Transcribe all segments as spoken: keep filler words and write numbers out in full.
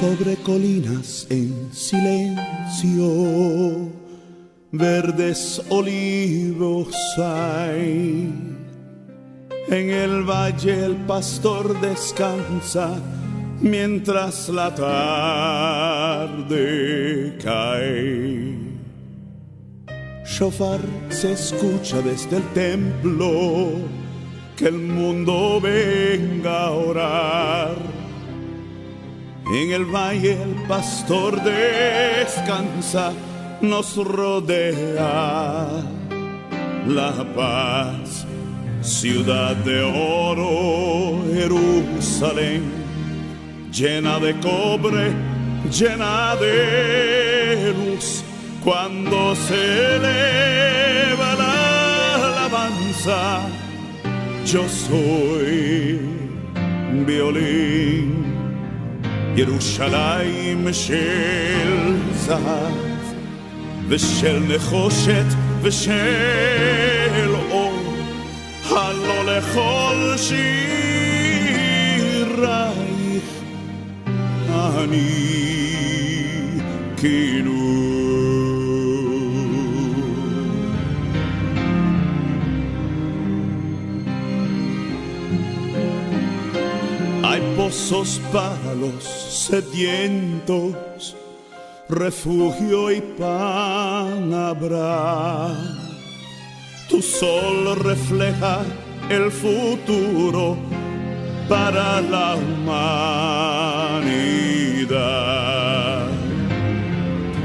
Sobre kolinas en silensio, verdes olivos ay. En el vaye el pastor deskansa mientras la tarde kae. Shofar se eskucha desde el templo, ke el mundo venga a orar. En el vaye el pastor deskansa, mos rodea la paz. Sivdad de oro, Jerusalem, yena de kovre, yena de luz, kuando se eleva la alavansa, yo so violin. Yerushalayim shel zahav, ושל נחושת ושל אור, הלא לכל שירייך אני כינור. Ay pozos para los sedientos, refugio i pan habrá. Tu sol refleja el futuro para la umanidad.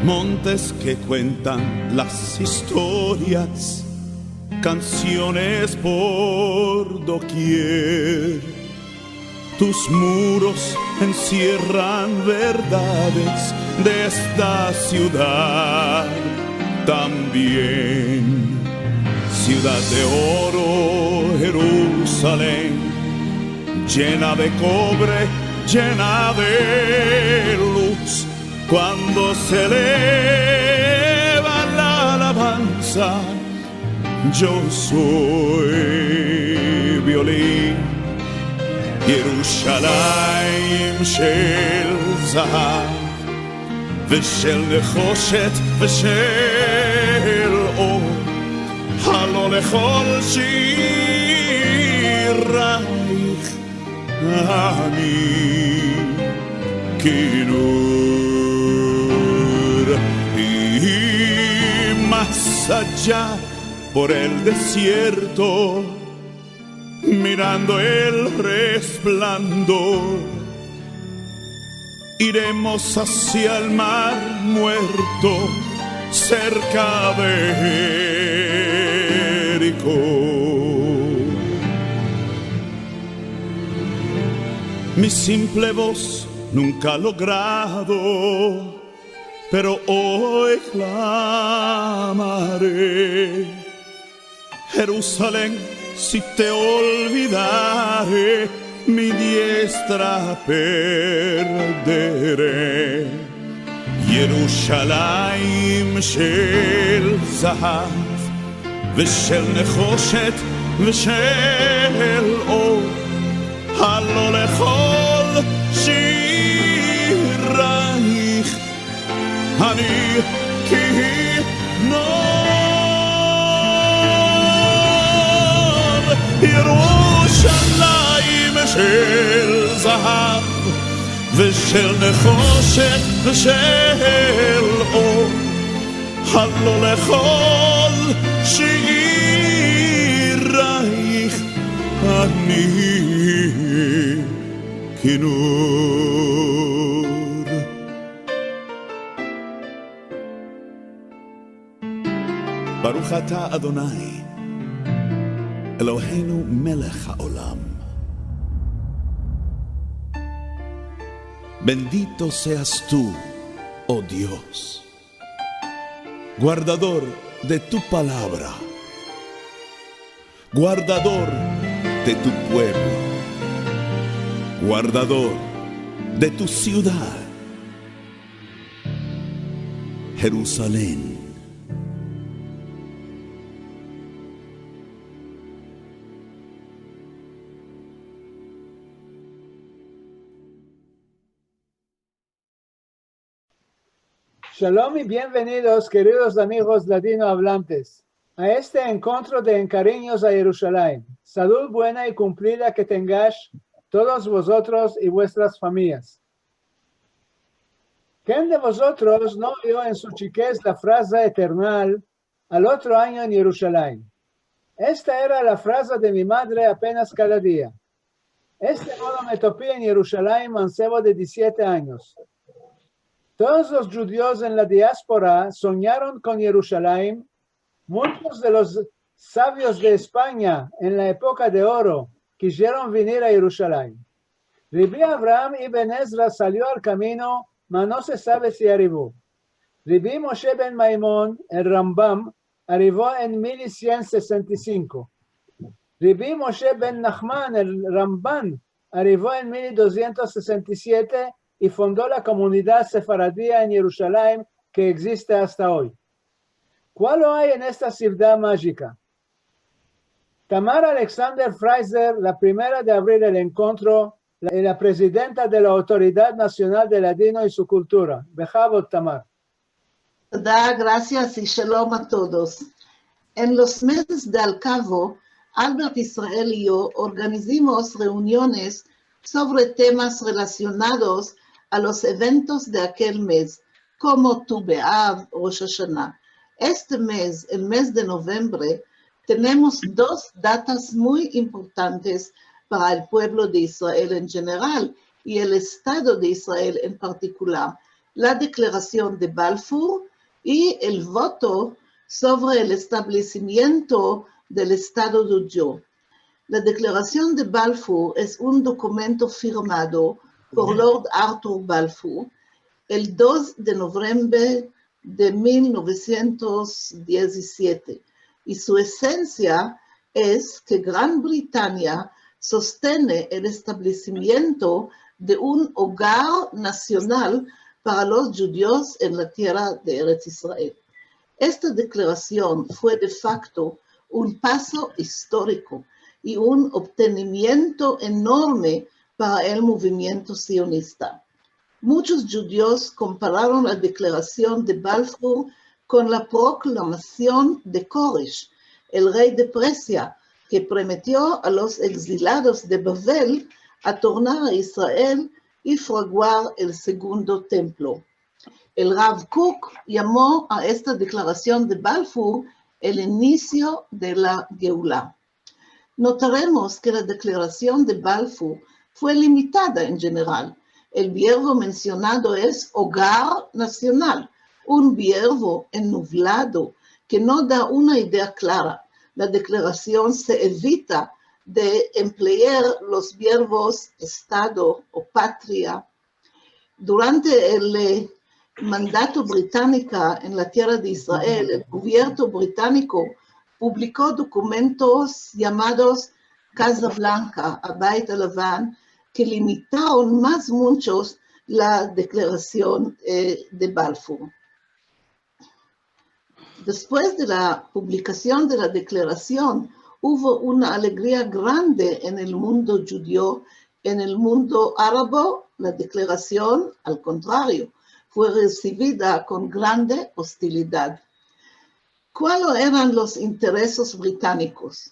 Montes ke kuentan las istorias, kansiones por dokier. Tus muros ensierran verdades de esta sivdad tambien. Sivdad de oro, Jerusalem, yena de kovre, yena de luz, kuando se eleva la alavansa, yo so violin. Yerushalayim shel zahav ושל נחושת ושל אור, הלא לכל שירייך אני כינור. Y mas aya, por el desierto, mirando el resplandor, iremos asia el mar muerto, serka de Jeriko. Mi simple voz nunka ha logrado, pero oy klamare. Jerusalem, si te olvidare, mi diestra perdere. Yerushalayim shel zahav ושל נחושת ושל אור, הלא לכל שירייך אני כינור. ירושלים של זהב ושל נחושת ושל אור, הלא לכל שירייך אני כינור. Baruch atá Adonai, Eloheinu melech haolam. Bendito seas tú, oh Dios, guardador de tu palabra, guardador de tu pueblo, guardador de tu ciudad, Jerusalén. Shalom i bienvenidos, keridos amigos ladinoavlantes, a este enkontro de En Karinyos a Yerushalayim. Salud buena i kumplida ke tengash todos vozotros i vuestras famiyas. Ken de vozotros no oyo en su chikez la fraza eternal "Al otro anyo en Yerushalayim"? Esta era la fraza de mi madre apenas kada dia. Este modo me topi en Yerushalayim mansebo de dizisiete anyos. Todos los djudios en la diaspora sonyaron kon Yerushalayim. Munchos de los savios de Espanya en la epoka de oro kizieron venir a Yerushalayim. Rabi Avraham iben Ezra salio al kamino, ma no se save si arivo. Rabi Moshe ben Maimon, el Rambam, arivo en mil sien sesenta i sinko. Rabi Moshe ben Nachman, el Ramban, arivo en mil dosientos sesenta i siete i fondo la komunidad sefaradia en Yerushalayim ke egziste asta oy. Kualo ay en esta sivdad majika? Tamar Alexander Fraser, la primera de avrir el enkontro, la, la prezidenta de la Autoridad Nasional de Ladino i su Kultura. Behavod, Tamar. Toda, grasias i shalom a todos. En los mezes de al kavo, Albert Israel i yo organizimos reuniones sovre temas relasionados a los eventos de akel mez, komo Tu Be'av, Rosh Ashana. Este mez, el mez de novembre, tenemos dos datas muy importantes para el puevlo de Israel en jeneral i el Estado de Israel en partikular: la deklarasion de Balfur i el voto sovre el establesimiento del Estado djudio. La deklarasion de Balfur es un dokumento firmado por Lord Arthur Balfour el dos de novembre de mil novesientos dizisiete, i su esensia es ke Gran Britania sostene el establesimiento de un ogar nasional para los djudios en la tierra de Erets Israel. Esta deklarasion fue de fakto un paso istoriko i un obtenimiento enorme para el movimiento sionista. Munchos djudios kompararon la deklarasion de Balfur kon la proklamasion de Koresh, el rey de Persia, ke prometio a los egzilados de Bavel a tornar a Israel i fraguar el segundo templo. El Rav Kook yamo a esta deklarasion de Balfur el inisio de la Geula. Notaremos ke la deklarasion de Balfur fue limitada en jeneral. El vierbo mensionado es ogar nasional, un vierbo enuvlado ke no da una idea klara. La deklarasion se evita de emplear los vierbos estado o patria. Durante el, eh, mandato britanika en la tierra de Israel, el gobierno britaniko publiko dokumentos yamados Casa Blanca, Abayit Alavan, ke limitaron mas munchos la deklarasion, eh, de Balfur. Despues de la publikasion de la deklarasion, uvo una alegria grande en el mundo djudio. En el mundo arabo, la deklarasion, al kontrario, fue resivida kon grande ostilidad. Kualo eran los intereses britanikos?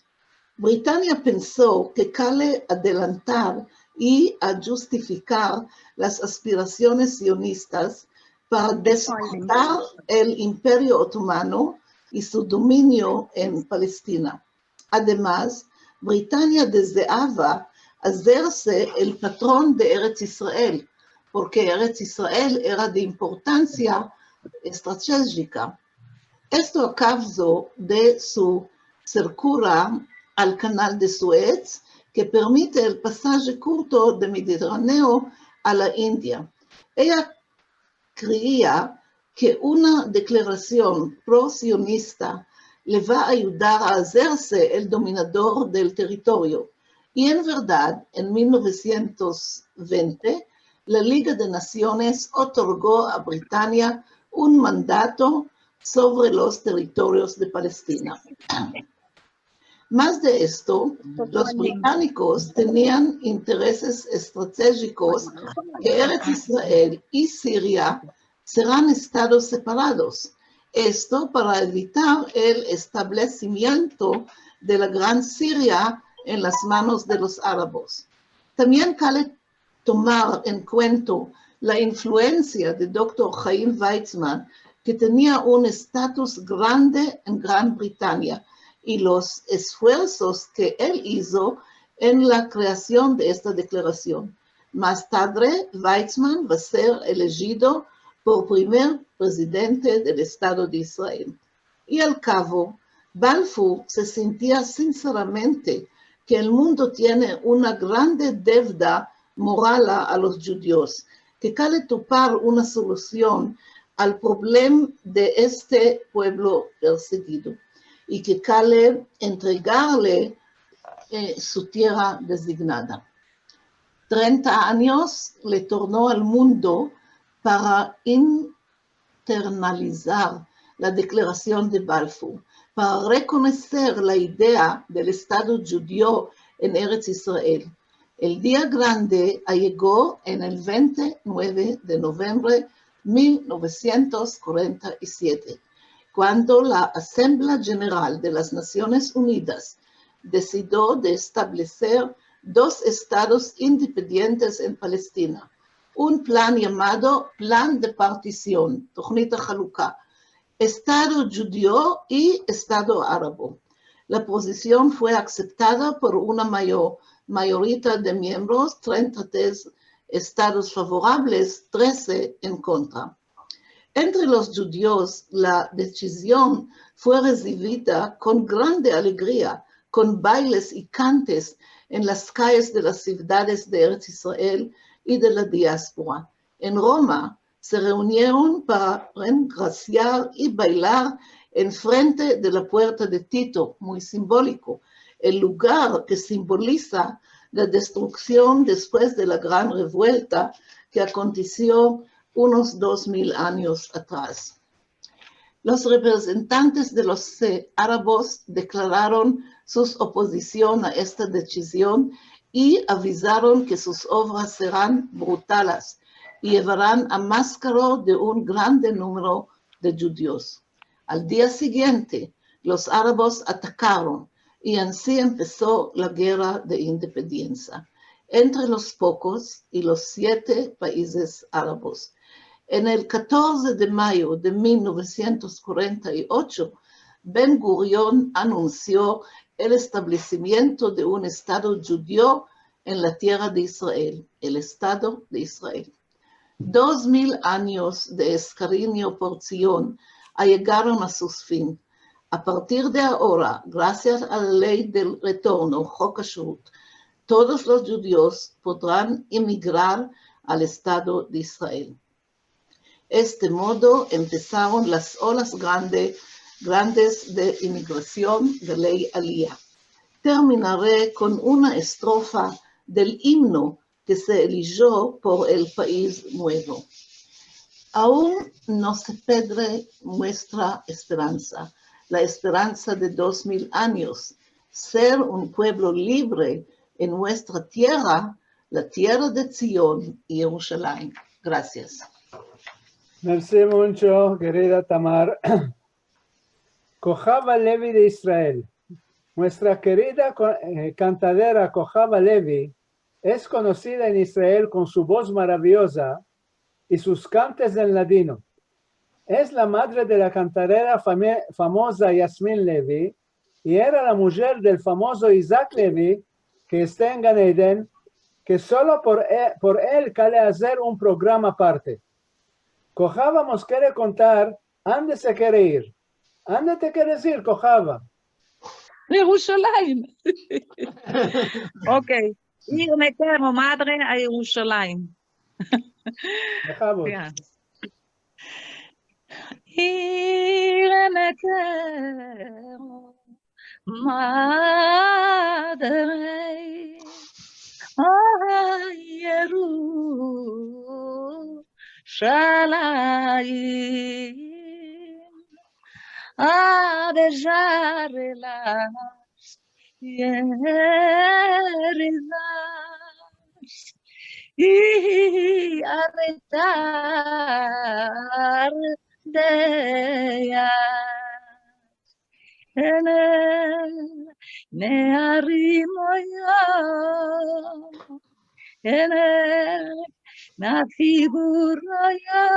Britania penso ke kale adelantar i a djustifikar las aspirasiones sionistas para desmontar el Imperio Otomano i su dominio en Palestina. Ademas, Britania dezeava azerse el patron de Erets Israel, porke Erets Israel era de importansia estratejika. Esto a kavzo de su serkura al Kanal de Suez, ke permite el pasaje kurto de Mediterraneo a la India. Eya kreia ke una deklarasion pro-sionista le va a ayudar a azerse el dominador del territorio. I en verdad, en mil novesientos vente, la Liga de Nasiones otorgo a Britania un mandato sovre los territorios de Palestina. Mas de esto, los britanikos tenian intereses estratejikos ke Erets Israel i Siria seran estados separados. Esto para evitar el establesimiento de la Gran Siria en las manos de los arabos. Tambien kale tomar en kuenta la influensia de doktor Haim Weizmann, ke tenia un estatus grande en Gran Britania, i los esfuersos ke el izo en la kreasion de esta deklarasion. Mas tadre, Weizmann va ser elejido por primer prezidente del Estado de Israel. I al kavo, Balfour se sintia sinseramente ke el mundo tiene una grande devda morala a los djudios, ke kale topar una solusion al problem de este puevlo persegido i ke kale entregarle, eh, su tierra dezignada. Trenta anyos le torno al mundo para in- internalizar la deklarasion de Balfour, para rekonoser la idea del Estado djudio en Erets Israel. El dia grande ayego en el vente i nueve de novembre mil novesientos kuarenta i siete, kuando la Asemblea Jeneral de las Nasiones Unidas desidio de estableser dos estados independientes en Palestina, un plan yamado Plan de Partision, Tohnit Haluka, Estado Djudio i Estado Arabo. La pozision fue aseptada por una mayo-, mayorita de miembros, trenta i tres estados favorables, trese en kontra. Entre los djudios, la desizion fue resivida kon grande alegria, kon bailes i kantes en las kayes de las sivdades de Erets Israel i de la diaspora. En Roma se reunieron para rengrasiar i bailar enfrente de la puerta de Tito, muy simboliko, el lugar ke simboliza la destruksion despues de la gran revuelta ke akontesio unos dos mil anyos atras. Los reprezentantes de los, eh, arabos deklararon sus opozision a esta desizion i avizaron ke sus ovras seran brutalas i yevaran a maskaro de un grande numero de djudios. Al dia sigiente, los arabos atakaron i ansi empeso la gerra de independiensia entre los pokos i los siete paizes arabos. En el katorze de mayo de mil novesientos kuarenta i ocho, Ben Gurion anunsio el establesimiento de un Estado djudio en la tierra de Israel, el Estado de Israel. Dos mil anyos de eskarinyo por Tzion ayegaron a sus fin. A partir de agora, grasias a la ley del retorno, Hok Hashvut, todos los djudios podran imigrar al Estado de Israel. Este modo empesaron las olas grande, grandes de imigrasion de ley Aliya. Terminare kon una estrofa del imno ke se elijo por el paiz muevo. Aun no se pedre muestra esperansa, la esperansa de dos mil anyos, ser un puevlo livre en muestra tierra, la tierra de Tzion i Yerushalayim. Grasias. Mersi muncho, kerida Tamar. Kohav Levi de Israel. Muestra kerida ko-, eh, kantadera Kohav Levi es konosida en Israel kon su boz maraviyoza i sus kantes en ladino. Es la madre de la kantadera fame-, famoza Yasmin Levi i era la mujer del famozo Isaac Levi, ke esta en Gan Eden, ke solo por e-, por el kale azer un programa aparte. Kohava mos kere kontar ande se kere ir. Ande te keres ir, Kohava? Yerushalayim. Okey. Ir me kero, madre, a Yerushalayim. Dejamos. Ya. Ir me kero, madre, a Yerushalayim, a beijar las yeridas i a reitar En el me arimo yo, en el me afiguro yo,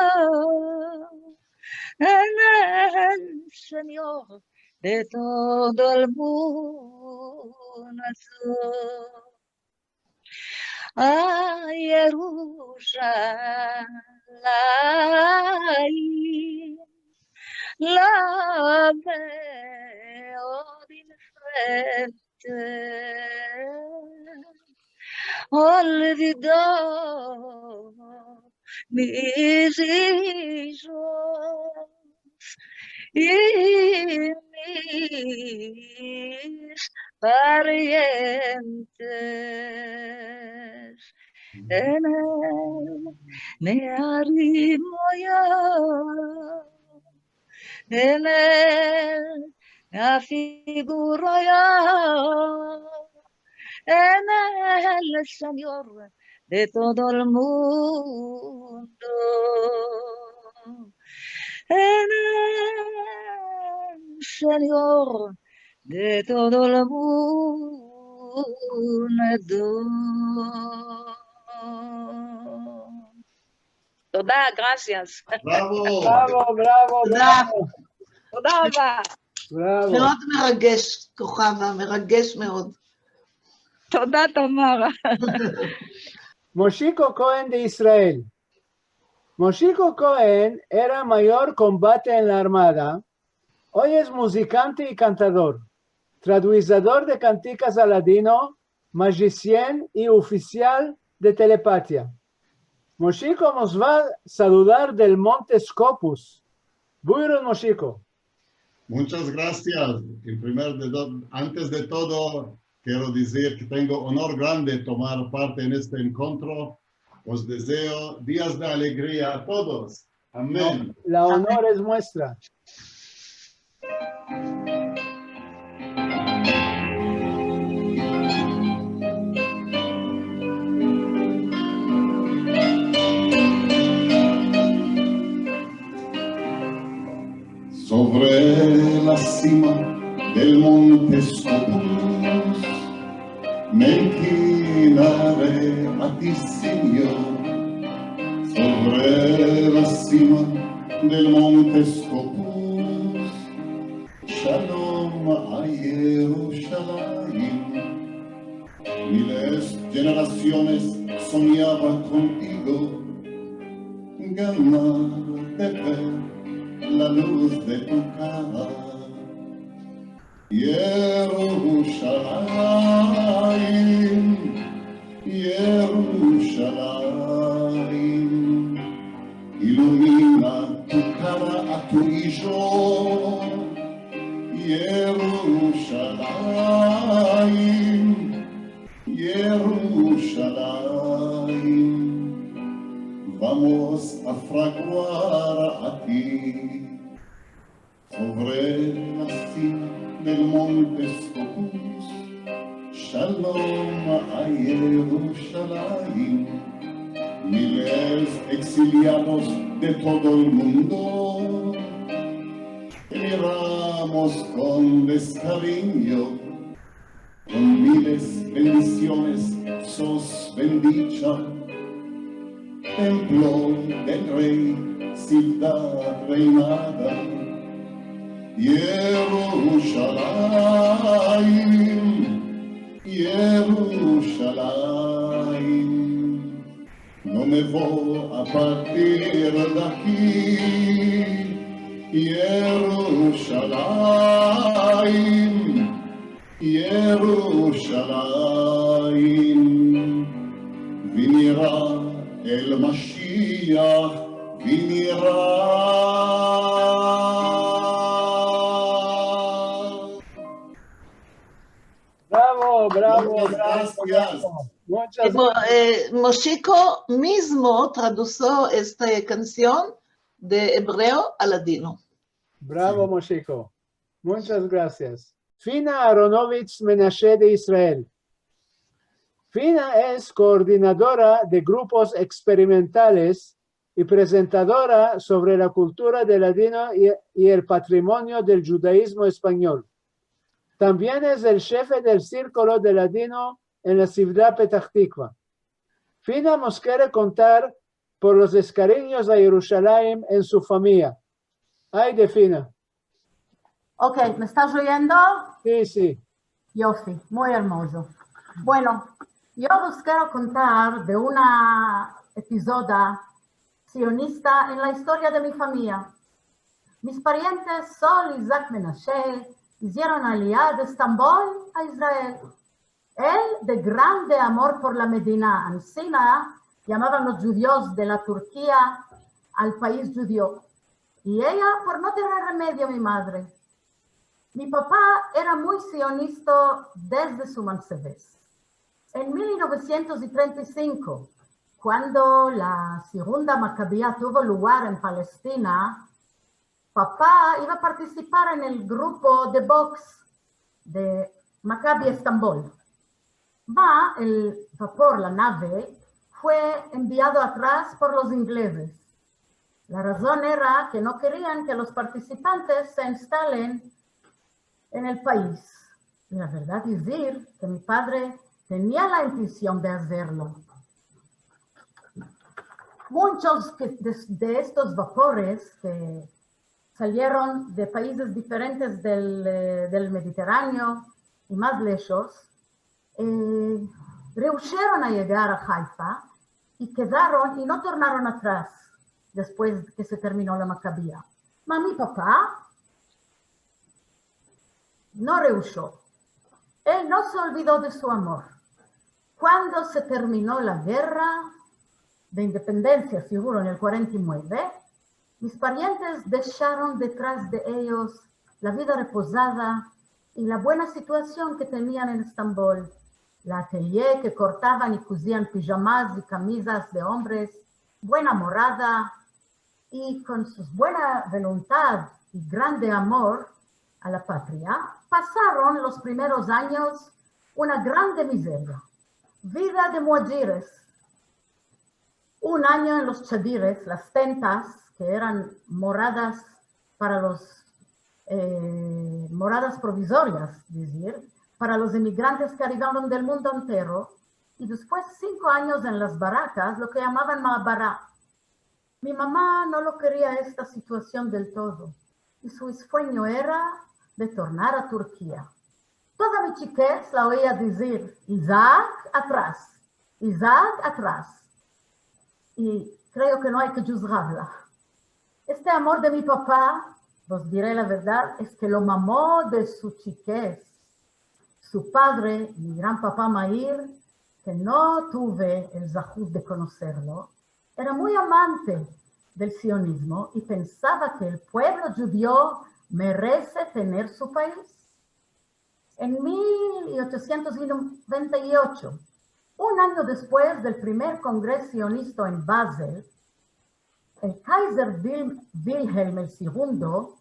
en el Senyor de todo el mundo. A Yerushalayim la veo de frente, olvido mis ijos i mis parientes. En el me arimo yo, en el me afiguro yo, en el Senyor de todo el mundo, en el Senyor de todo el mundo. Toda, grasias. Bravo. Bravo, bravo, bravo. Toda. Bravo. מאוד מרגש, כוכבה, מרגש מאוד. Toda, Tamara. Moshiko Kohen de Israel. Moshiko Kohen era mayor kombate en la armada, oy es muzikante i kantador, traduizador de kantikas a ladino, majisien i ofisial de telepatia. Moshiko mos va saludar del monte Skopus. Buyurun, Moshiko. Muchas grasias. En primer de to-, antes de todo, kero dizir ke tengo onor grande tomar parte en este enkontro. Os dezeo dias de alegria a todos. Amen. La onor es muestra. Sovre la sima del monte Skopus, me enklinare a ti, Senyor. Sovre la sima del monte Skopus, shalom a Yerushalayim. Miles generasiones sonyava kontigo, ganas de ver la luz de tu kara. Yerushalayim, Yerushalayim, ilumina tu kara a tu ijo. Yerushalayim, Yerushalayim, vamos a fraguar a ti. Sovre la sima del monte Skopus, shalom a Yerushalayim. Miles eksiliados de todo el mundo, te miramos kon deskarinyo. Kon miles bendisiones sos bendicha, templo del Rey, sivdad reinada, Yerushalayim, Yerushalayim. No me vo a partir de aki, Yerushalayim, Yerushalayim. Vinira el Mashiach, vinira. Bravo, bravo, bravo, bravo. Muchas grasias. Mo-, eh, Moshiko mizmo traduso esta kansion de ebreo a ladino. Bravo, Moshiko. Muchas grasias. Fina Aronovich Menashe de Israel. Fina es koordinadora de grupos eksperimentales i prezentadora sovre la kultura de ladino i, i el patrimonio del djudaizmo espanyol. Tambien es el shefe del Sirkulo de Ladino en la sivdad Petah Tikva. Fina mos kere kontar por los eskarinyos a Yerushalayim en su famiya. Ay de Fina. Ok, me estas oyendo? Si, si. Yofi, muy ermozo. Bueno, yo vos kero kontar de una epizoda sionista en la istoria de mi famiya. Mis parientes Sol i Isaac Menashe izieron aliyah de Estambol a Israel. El de grande amor por la Medina, ansina yamavan los djudios de la Turkia al pais djudio, i eya por no tener remedio, mi madre. Mi papa era muy sionista desde su mansevez. En mil novesientos i trenta i sinko, kuando la Sigunda Makabia tuvo lugar en Palestina, papa iva a partisipar en el grupo de boks de Maccabi Estambol. Ma el vapor, la nave, fue enviado atras por los inglezes. La razon era ke no kerian ke los partisipantes se instalen en el pais. I la verdad dizir ke mi padre tenia la intension de azerlo. Munchos ke, de, de estos vapores ke salieron de paizes diferentes del, eh, del Mediterraneo i mas leshos, eh, reusheron a yegar a Haifa i kedaron i no tornaron atras despues ke se termino la Makabia. Ma mi papa no reusho. El no se olvido de su amor. Kuando se termino la gerra de independensia, siguro en el kuarenta i mueve, mis parientes desharon detras de eyos la vida repozada i la buena situasion ke tenian en Estambol, la atelyé ke kortavan i kuzian pijamas i kamizas de ombres, buena morada, i kon su buena voluntad i grande amor a la patria, pasaron los primeros anyos una grande mizeria, vida de muajires. Un anyo en los chadires, las tentas, ke eran moradas para los, eh, moradas provizorias, dizir, para los emigrantes ke arivaron del mundo entero, i despues sinko anyos en las barakas, lo ke yamavan ma'abara. Mi mama no lo keria esta situasion del todo, i su suenyo era de tornar a Turkia. Toda mi chikez la oia dizir: "Isaac, atras, Isaac, atras". I kreo ke no ay ke djuzgarla. Este amor de mi papa, vos dire la verdad, es ke lo mamo de su chikez. Su padre, mi gran papa Mair, ke no tuve el zahut de konoserlo, era muy amante del sionizmo i pensava ke el puevlo djudio merese tener su pais. En mil ochosientos noventa i ocho, un anyo despues del primer kongreso sionista en Basel, el Kaiser Wil-, Wilhelm el Segundo,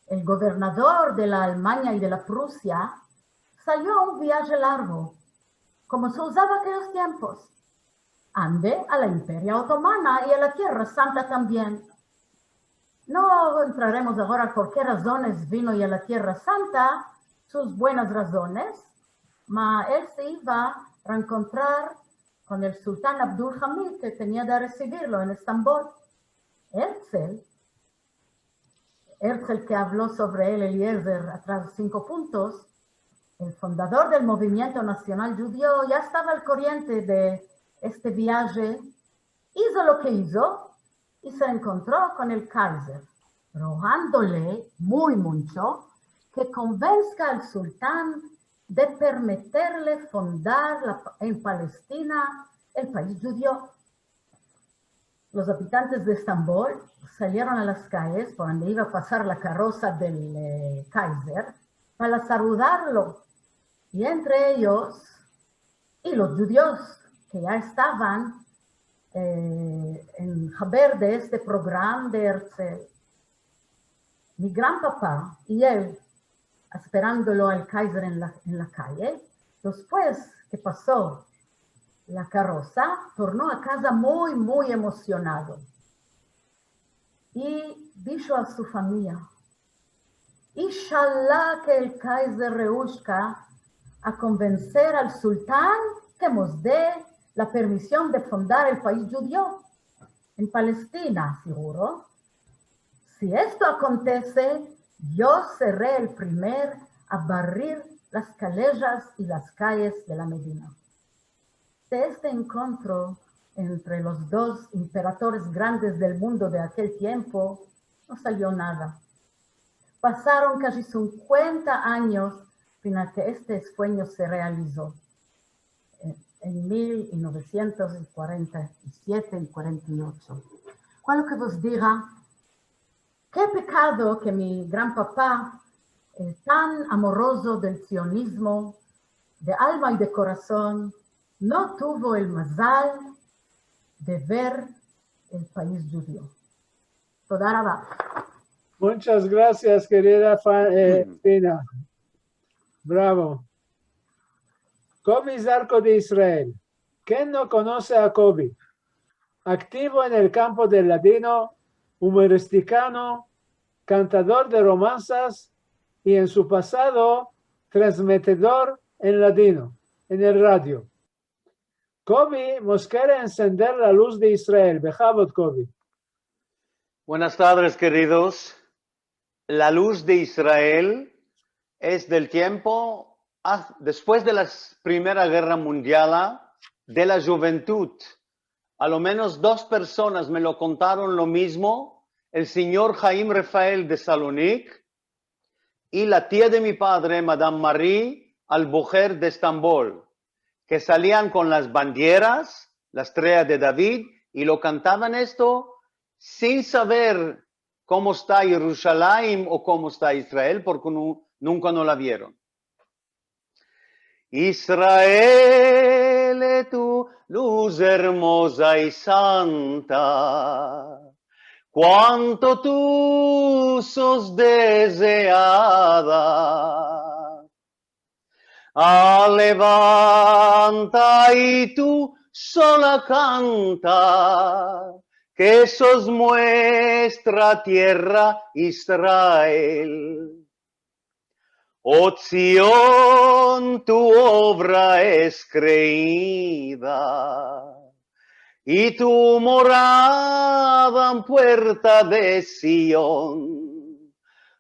el governador de la Almanya i de la Prusia, salio a un viaje largo, komo se uzava en akeyos tiempos, ande a la Imperia Otomana i a la Tierra Santa tambien. No entraremos agora por ke razones vino a la Tierra Santa, sus buenas razones, ma el se iva a reenkontrar kon el sultan Abdulhamid, ke tenia de resivirlo en Estambol. Herzl, Herzl ke avlo sovre el Eliezer atras de sinko puntos, el fundador del movimiento nasional djudio ya estava al koriente de este viaje, izo lo ke izo i se enkontro kon el Kaiser, rogandole muy muncho ke konvenska al sultan de permeterle fundar la, en Palestina el pais djudio. Los abitantes de Estambol salieron a las kayes por ande iva a pasar la karosa del, eh, Kaiser para saludarlo, i entre eyos, i los djudios ke ya estavan, eh, en haber de este programa de Herzl. Mi gran papa i el, esperandolo al Kaiser en la, en la kaye, despues ke paso la karosa, torno a kaza muy, muy emosionado. I disho a su famiya: Inshallah ke el Kaiser reushka a konvenser al sultan ke mos de la permision de fondar el pais djudio en Palestina, siguro. Si esto akontese, yo sere el primer a barrir las kalejas i las kayes de la Medina. De este enkontro entre los dos imperatores grandes del mundo de akel tiempo, no salio nada. Pasaron kaji sinkuenta anyos fina ke este suenyo se realizo, en, en mil novesientos kuarenta i siete i kuarenta i ocho. Kualo ke vos diga, ke pekado ke mi gran papa, el tan amorozo del sionizmo, de alma i de korason, no tuvo el mazal de ver el pais djudio. Toda rava. Munchas grasias, kerida Fa-, e, Fina. Bravo. Kobi Zarko de Israel. Ken no konose a Kobi? Aktivo en el kampo del ladino, umoristikano, kantador de romansas i en su pasado transmetedor en ladino, en el radio. Kobi mos kere ensender la luz de Israel. Behavod, Kobi. Buenas tardes, keridos. La luz de Israel es del tiempo, ah, despues de la s-, Primera Gerra Mundiala, de la djuventud. A lo menos dos personas me lo kontaron lo mizmo, el sinyor Haim Rafael de Salonik i la tia de mi padre, Madam Marie Albuquerque de Estambol, ke salian kon las bandieras, la estrela de David, i lo kantavan esto sin saver komo esta Yerushalayim o komo esta Israel, porke nu-, nunka no la vieron. Israel, tu luz ermoza i santa, kuanto tu sos dezeada. Alevanta i tu sola kanta, ke sos muestra tierra Israel. O Tzion, tu ovra es kreida, i tu morada en puerta de Sion.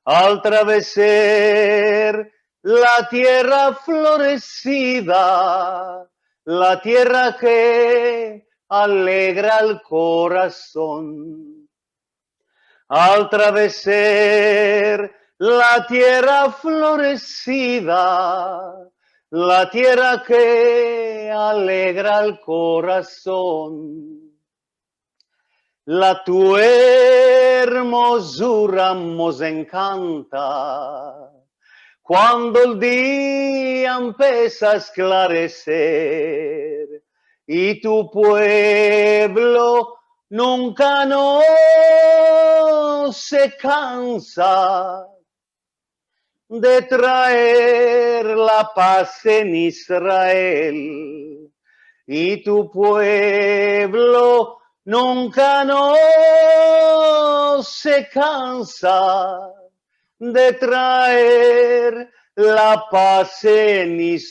Al traveser la tierra floresida, la tierra ke alegra el korason. Al traveser la tierra floresida, la tierra ke alegra el korason. La tu ermozura mos enkanta, kuando el dia empesa a esklareser, i tu puevlo nunka no se kansa de traer la paz en Israel, i tu puevlo nunka no se kansa de traer la paz en Israel.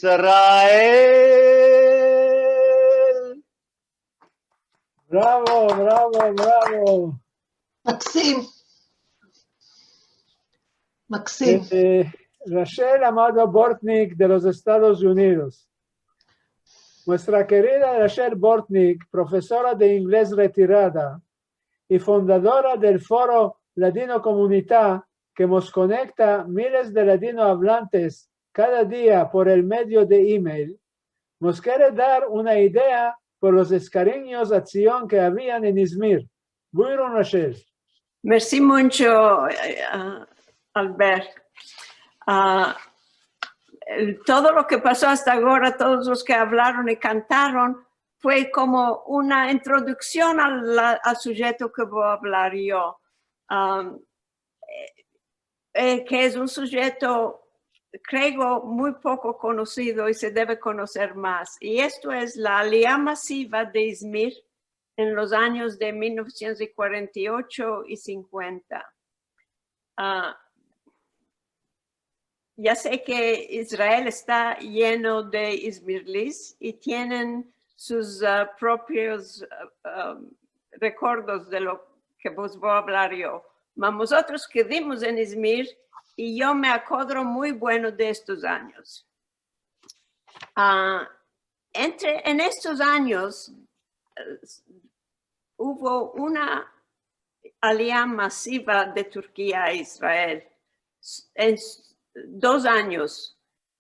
Bravo, bravo, bravo. Maksim. Maksim. Eh, Rachel Amado Bortnick de los Estados Unidos. Muestra kerida Rachel Bortnick, profesora de inglez retirada i fundadora del foro Ladinokomunita, ke mos konekta miles de ladinoavlantes kada dia por el medio de email, mos kere dar una idea por los eskarinyos a Tzion ke avian en Izmir. Buyurun, Rachel. Mersi muncho, eh, a, Albert. A, el, todo lo ke paso asta agora, todos los ke avlaron i kantaron, fue komo una introduksion al, al sujeto ke vo a avlar yo. Am, eh, eh, ke es un sujeto, kreo, muy poko konosido i se deve konoser mas. I esto es la Aliyá Masiva de Izmir en los anyos de mil novesientos kuarenta i ocho i sinkuenta. A, ya se ke Israel esta yeno de izmirlis i tienen sus, ah, propios, ah, ah, rekordos de lo ke vos vo a avlar yo. Ma mozotros kevimos en Izmir i yo me akodro muy bueno de estos anyos. Ah, entre, en estos anyos, eh, uvo una alia masiva de Turkia a Israel en s-, dos anyos.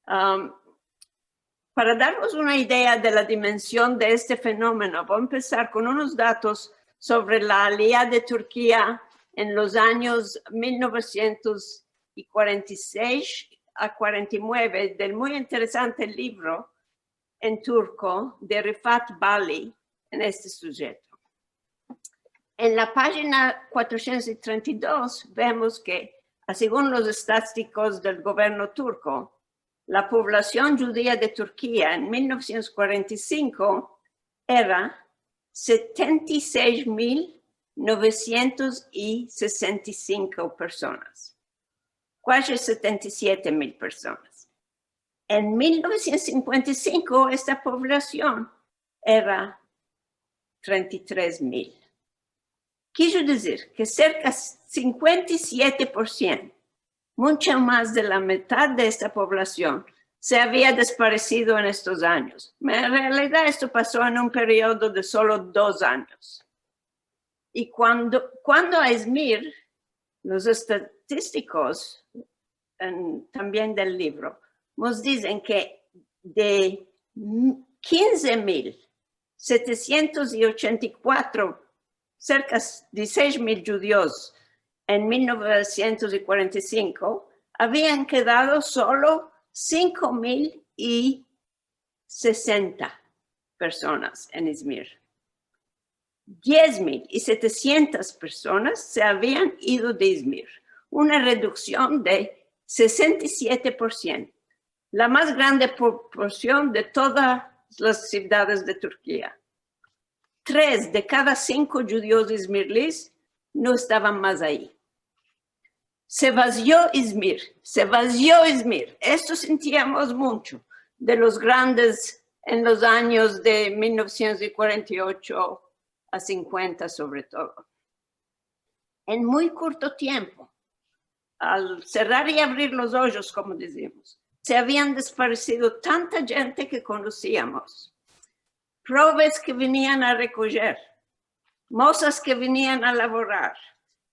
Am, para darvos una idea de la dimension de este fenomeno, vo a empesar kon unos datos sovre la alia de Turkia en los anyos mil novesientos i kuarenta i sesh a kuarenta i mueve del muy interesante livro en turko de Rifat Bali en este sujeto. En la pajina kuatrosientos i trenta i dos vemos ke, a, segun los estatistikos del governo turko, la povlasion djudia de Turkia en mil novesientos kuarenta i sinko era setenta i sesh mil novesientos i sesenta i sinko personas, kuazi setenta i siete mil personas. En mil novesientos sinkuenta i sinko esta povlasion era trenta i tres mil. Kijo dizir ke serka sinkuenta i siete por siento, muncho mas de la mitad de esta povlasion, se avia desparesido en estos anyos. En realidad, esto paso en un periodo de solo dos anyos. I kuando, kuando a Izmir, los estatistikos, en, tambien del livro, mos dizen ke de kinze mil setesientos i ochenta i kuatro, serka de sesh mil djudios en mil novesientos i kuarenta i sinko, avian kedado solo sinko mil i sesenta personas en Izmir. Diez mil i setesientas personas se avian ido de Izmir, una reduksion de sesenta i siete por siento, la mas grande proporsion de todas las sivdades de Turkia. Tres de kada sinko djudios izmirlis no estavan mas ayi. Se vazio Izmir, se vazio Izmir. Esto sintiamos muncho de los grandes en los anyos de mil novesientos i kuarenta i ocho a sinkuenta, sovre todo. En muy kurto tiempo, al serrar i avrir los ojos, komo dizimos, se avian desparesido tanta djente ke konosiamos. Proves ke venian a rekojer, mozas ke venian a lavorar,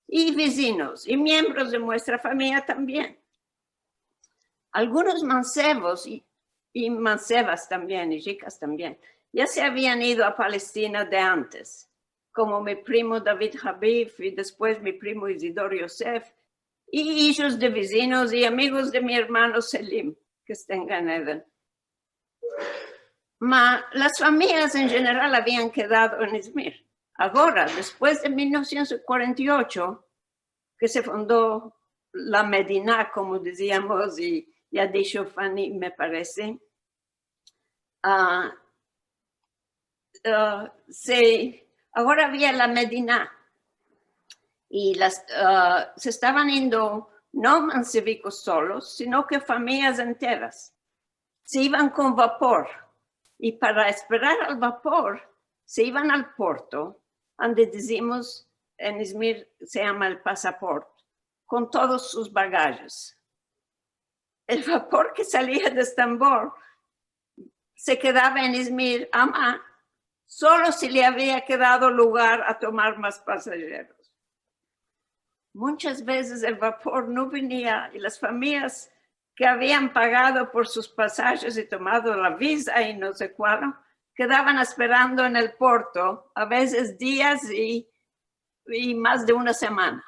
i vizinos, i miembros de muestra famiya tambien. Algunos mansevos i, i mansevas tambien, i chikas tambien, ya se avian ido a Palestina de antes, komo mi primo David Habib i despues mi primo Isidor Yosef, i ijos de vizinos i amigos de mi ermano Selim, ke esta en Gan Eden. Ma las famiyas en jeneral avian kedado en Izmir. Agora, despues de mil novesientos i kuarenta i ocho, ke se fundo la Medina, komo diziamos, i ya disho Fanny, me parese, a, a, se, agora avia la Medina, i las, a, se estavan indo no mansevikos solos, sino ke famiyas enteras. Se ivan kon vapor, i para esperar al vapor, se ivan al porto, ande dizimos en Izmir se yama el pasaport, kon todos sus bagajes. El vapor ke salia de Estambol se kedava en Izmir, ama solo si le avia kedado lugar a tomar mas pasajeros. Munchas vezes el vapor no venia i las famiyas ke avian pagado por sus pasajes i tomado la viza i no se kualo, kedavan esperando en el porto, a vezes dias i, i mas de una semana.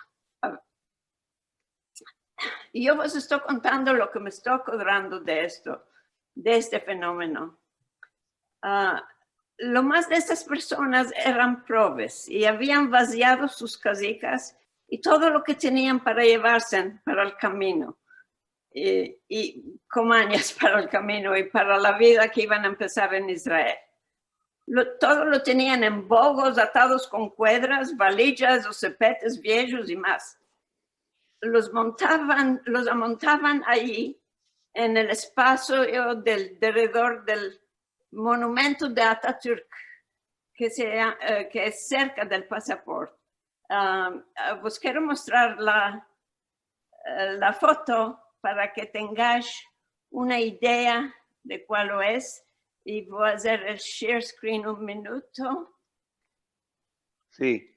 I yo vos esto kontando lo ke me esto akodrando de esto, de este fenomeno. A, lo mas de estas personas eran proves i avian vaziado sus kazikas i todo lo ke tenian para yevarse para el kamino, i, i komanyas para el kamino i para la vida ke ivan a empesar en Israel. Lo, todo lo tenian en bogos, atados kon kuedras, valijas o sepetes viejos i mas. Los montavan, los amontavan ayi en el espasio del, deredor del monumento de Atatürk, ke se, eh, ke es serka del pasaport. Ah, ah, vos kero mostrar la, eh, la foto para ke tengash una idea de kual es, i vo azer el share screen un minuto. Si.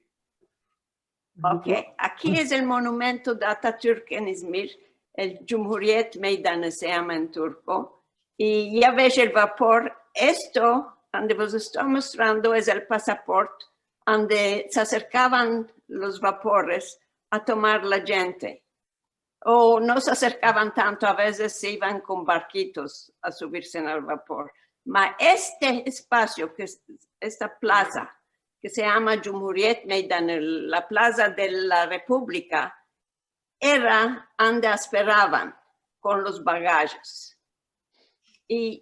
Ok, aki es el monumento de Atatürk en Izmir, el Cumhuriyet Meydanı se yama en turko, i ya ves el vapor. Esto, ande vos esto mostrando, es el pasaport, ande se aserkavan los vapores a tomar la djente. O no se aserkavan tanto, a vezes se ivan kon barkitos a suvirse en el vapor. Ma este espasio, ke es esta plaza, ke se yama Cumhuriyet Meydanı, la plaza de la Republika, era ande esperavan kon los bagajes. I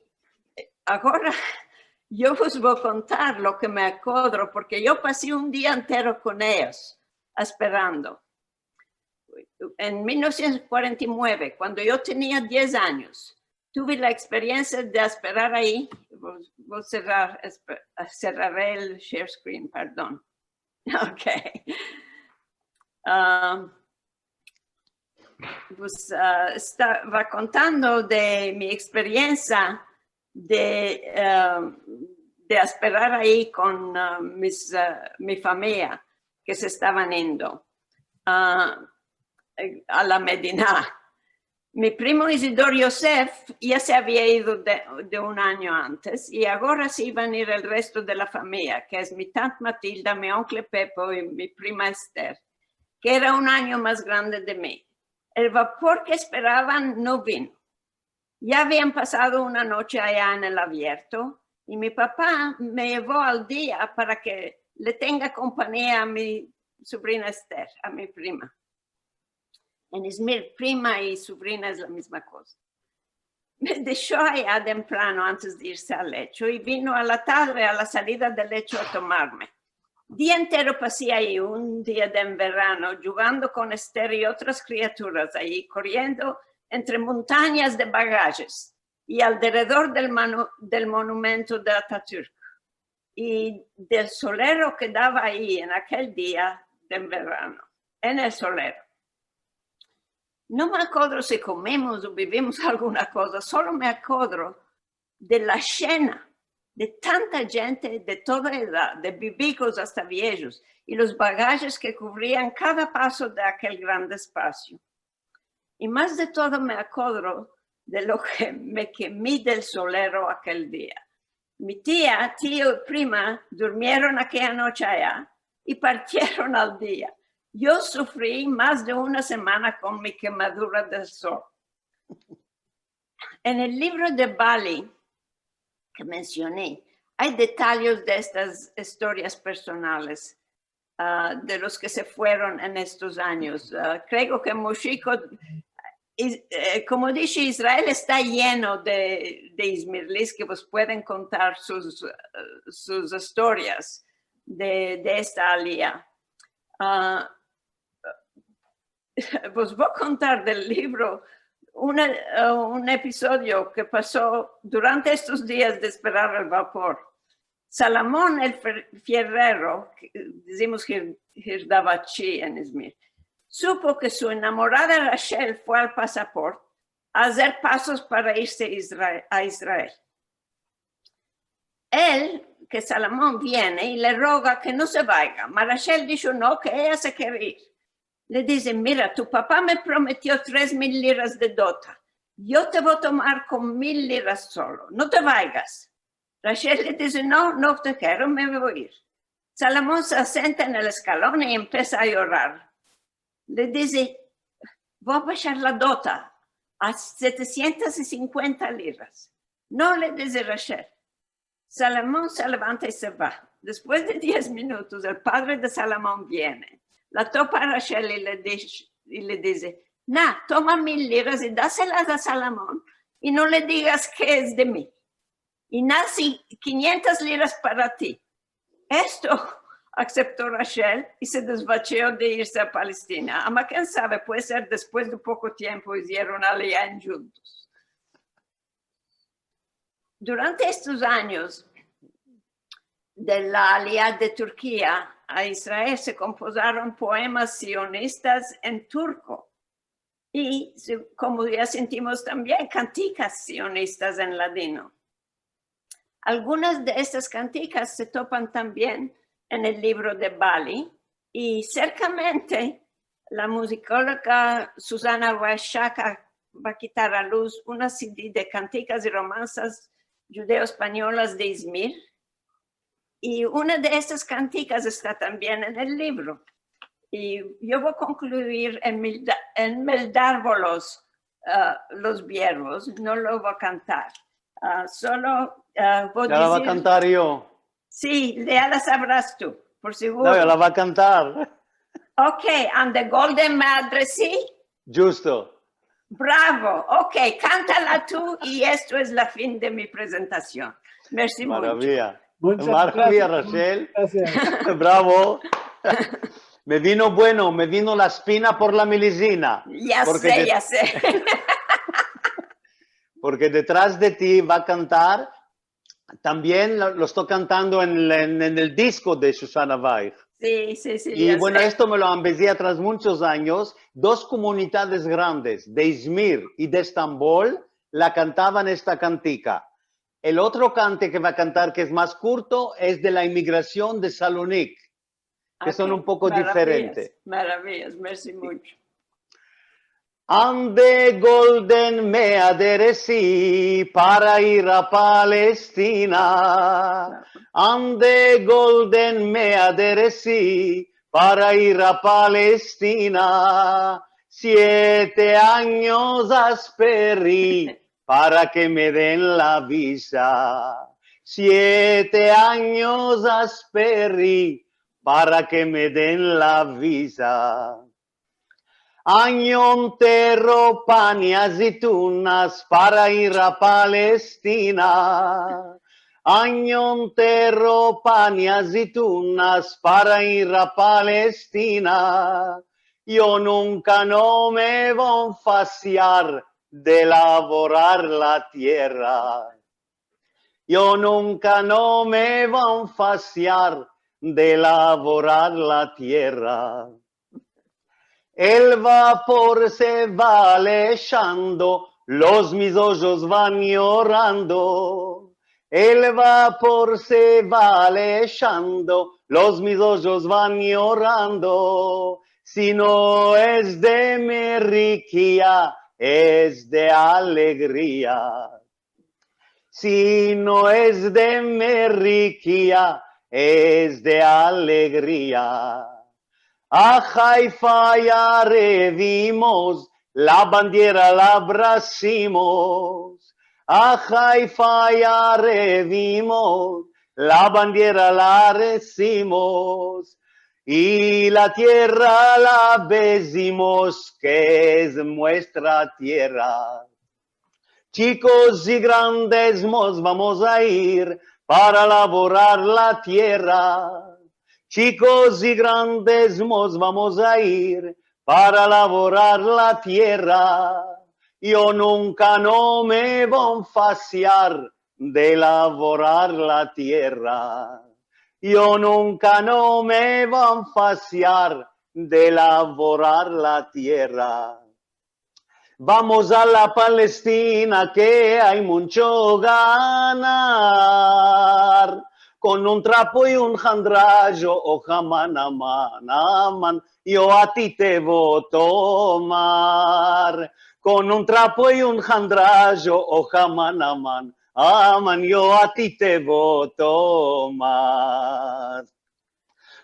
agora yo vos vo kontar lo ke me akodro, porke yo pasi un dia entero kon eyos, esperando. En mil novesientos kuarenta i mueve, kuando yo tenia diez anyos, tuve la eksperiensia de esperar ayi. Vo, vo serrar, espe-, serrare el share screen, pardon. Ok. Ah, pues, ah, estava kontando de mi eksperiensia de, ah, de esperar ayi kon, ah, mis, ah, mi famiya ke se estavan indo, ah, a la Medina. Mi primo Isidor Yosef ya se avia ido de, de un anyo antes, i agora se ivan ir el resto de la famiya, ke es mi tant Matilda, mi onkle Pepo i mi prima Ester, ke era un anyo mas grande de mi. El vapor ke esperavan no vino. Ya avian pasado una noche aya en el avierto, i mi papa me yevo al dia para ke le tenga kompanyia a mi subrina Ester, a mi prima. En Izmir, prima i subrina es la mizma koza. Me desho aya temprano antes de irse al lecho i vino a la tadre a la salida del lecho a tomarme. Dia entero pasi ayi, un dia de enverano, djugando kon Ester i otras kriaturas ayi, koriendo entre montanyas de bagajes i alderedor del manu-, del monumento de Atatürk i del solero ke dava ayi en akel dia de enverano, en el solero. No me akodro si komimos o bevimos alguna koza, solo me akodro de la shena, de tanta djente de toda edad, de bibikos asta viejos, i los bagajes ke kuvrian kada paso de akel grande espasio. I mas de todo me akodro de lo ke me kemi del solero akel dia. Mi tia, tio i prima durmieron akeya noche aya i partieron al dia. Yo sufri mas de una semana kon mi kemadura del sol. En el livro de Bali ke mensioni, ay detalyes de estas istorias personales, ah, de los ke se fueron en estos anyos. Ah, kreo ke Moshiko, i, eh, komo dishe, Israel esta yeno de, de izmirlis ke vos pueden kontar sus, eh, sus istorias de, de esta alia. Ah, vos vo kontar del livro una, eh, un episodio ke paso durante estos dias de esperar el vapor. Salamon el fer-, fierrero, ke dizimos hir-, hirdavachi en Izmir, supo ke su enamorada Rachel fue al pasaport a azer pasos para irse Isra-, a Israel. El, ke Salamon viene i le roga ke no se vayga, ma Rachel disho no, ke eya se kere ir. Le dize: "Mira, tu papa me prometio tres mil liras de dota. Yo te vo tomar kon mil liras solo. No te vaygas." Rachel le dize: "No, no te kero, me vo ir." Salamon se asenta en el eskalon i empesa a yorar. Le dize: "Vo a bashar la dota a setesientas i sinkuenta liras." "No," le dize Rachel. Salamon se levanta i se va. Despues de diez minutos, el padre de Salamon viene, la topa a Rachel i le dish-, i le dize: "Na, toma mil liras i daselas a Salamon i no le digas ke es de mi. I na si-, kinientas liras para ti." Esto aksepto Rachel i se desvacheo de irse a Palestina. Ama, ken save, puede ser despues de poko tiempo izieron alia djuntos. Durante estos anyos de la alia de Turkia a Israel se kompozaron poemas sionistas en turko. I, se-, komo ya sentimos tambien, kantikas sionistas en ladino. Algunas de estas kantikas se topan tambien en el livro de Bali, i serkamente la muzikologa Susana Weizsäcker va a kitar a luz una CD de kantikas i romansas djudeo-espanyolas de Izmir, i una de estas kantikas esta tambien en el livro. I yo vo a konkluir en melda-, en meldar vos los, ah, los vierbos, no lo vo a kantar. Ah, solo, ah, vo a dizir... Ya la va a kantar yo. Si, ya la savras tu, por seguro. No, ya la va a kantar. Okey, An de Golden Meadresi. Djusto. Bravo. Okey, kantala tu i esto es la fin de mi prezentasion. Mersi muncho. Maraviya. Munchas graziyas. Maraviya, Rachel. Munchas graziyas. Bravo. Me vino bueno, me vino la espina por la melizina. Ya se, ya se. Porke de-, porke detras de ti va a kantar tambien lo, lo esto kantando en, en, en el disko de Susana Weich. Si, si, si, ya se. I bueno, esto me lo ambezi atras munchos anyos. Dos komunidades grandes, de Izmir i de Estambol, la kantavan esta kantika. El otro kante ke va a kantar, ke es mas kurto, es de la imigrasion de Salonik, ke son un poko diferente. Okey, maraviyas, maraviyas, mersi muncho. An de Golden Meadresi para ir a Palestina. An de Golden Meadresi para ir a Palestina. Siete anyos asperi para ke me den la viza. Siete anyos asperi para ke me den la viza. Anyo entero pan i azitunas para ir a Palestina. Anyo entero pan i azitunas para ir a Palestina. Yo nunka no me vo a fasiar de lavorar la tierra. Yo nunka no me vo a fasiar de lavorar la tierra. El vapor se va aleshando, los mis ojos van yorando. El vapor se va aleshando, los mis ojos van yorando. Si no es de merikia, es de alegria. Si no es de merikia, es de alegria. A Haifa yarevimos, la bandiera la abrasimos. A Haifa yarevimos, la bandiera la abrasimos. I la tierra la bezimos, ke es muestra tierra. Chikos i grandes mos vamos a ir para lavorar la tierra. Chikos i grandes mos vamos a ir para lavorar la tierra. Yo nunka no me vo a fasiar de lavorar la tierra. Yo nunka no me vo a fasiar de lavorar la tierra. Vamos a la Palestina ke ay muncho ganar. Kon un trapo i un handrajo, o Haman, Haman, Haman, yo a ti te vo tomar. Kon un trapo i un handrajo, o Haman, Haman, Haman, yo a ti te vo tomar.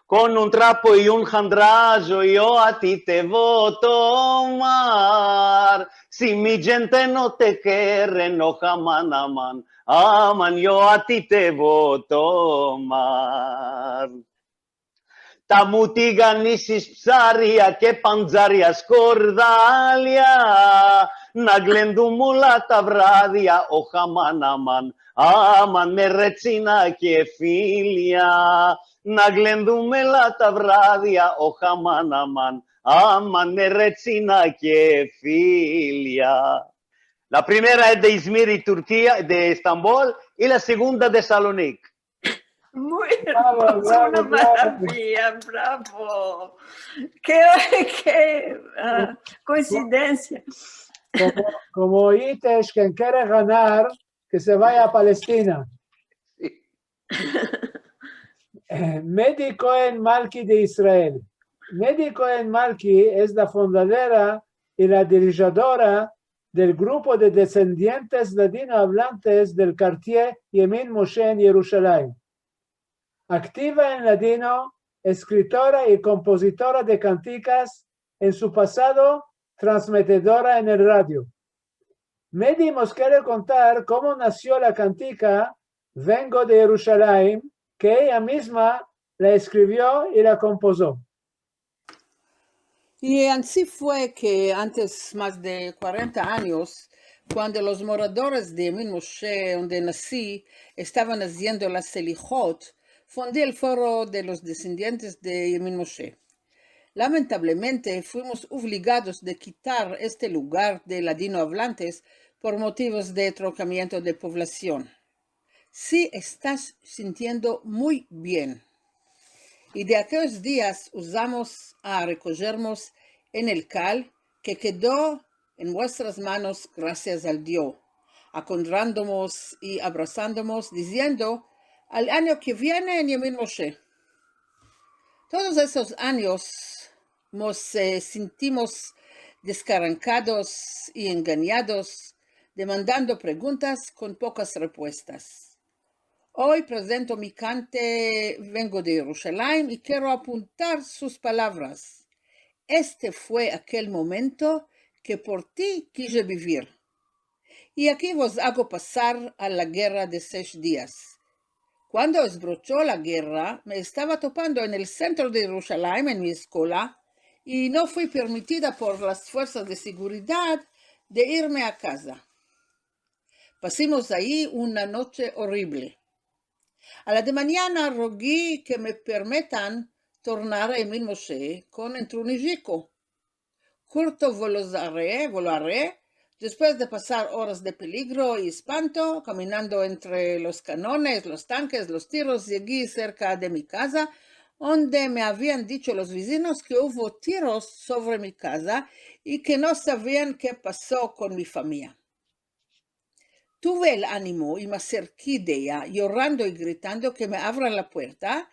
Kon un trapo i un handrajo yo a ti te vo tomar. Si mi djente no te keren, o Haman, Haman, Haman, yo a ti te vo tomar. Tamuti ganisis psaria, ke panzaria skordalia, naglendu mulat avradia, o Haman, Haman, Haman, me retsina kefilia. Naglendu mulat avradia, o Haman, Haman, Haman, me retsina kefilia. La primera es de Izmir i Turkia, de Estambol, i la segunda de Salonik. Muy hermoso, una maravilla, bravo. Ke, ke, a, koinsidensia. Komo, komo Itesh, ken kere ganar, ke se vaya a Palestina. Eh, Medi Koen Malki de Israel. Medi Koen Malki es la fundadora i la dirijadora del grupo de desendientes ladinoavlantes del kartier Yemin Moshe en Yerushalayim. Aktiva en ladino, eskritora i kompozitora de kantikas, en su pasado transmetedora en el radio. Medi mos kere kontar komo nasio la kantika Vengo de Yerushalayim, ke eya mizma la eskrivio i la kompozo. I ansi fue ke antes mas de kuarenta anyos, kuando los moradores de Yemin Moshe, onde nasi, estavan aziendo la selihot, fundi el foro de los desendientes de Yemin Moshe. Lamentablemente, fuimos uvligados de kitar este lugar de ladinoavlantes por motivos de tronkamiento de povlasion. Si estas sintiendo muy bien. I de akeyos dias uzamos a rekojermos en el kal ke kedo en vuestras manos, grasias al Dio, akondrandomos i abrasandomos, diziendo, al anyo ke viene en Yemin Moshe. Todos esos anyos mos, eh, sintimos deskarankados i enganyados, demandando preguntas kon pokas repuestas. Oy prezento mi kante Vengo de Yerushalayim i kero apuntar sus palavras. Este fue akel momento ke por ti kije bivir. I aki vos ago pasar a la gerra de sesh dias. Kuando esbrocho la gerra, me estava topando en el sentro de Yerushalayim en mi eskola i no fui permitida por las fuersas de seguridad de irme a kaza. Pasimos ayi una noche orrible. A la de manyana rogi ke me permetan tornar a Yemin Moshe kon entronijiko. Kurto volozare, volare, despues de pasar oras de peligro i espanto, kaminando entre los kanones, los tankes, los tiros, yegi serka de mi kaza, onde me avian dicho los vizinos ke uvo tiros sovre mi kaza i ke no savian ke paso kon mi famia. Tuve el animo i me aserki de eya, yorando i gritando ke me avran la puerta.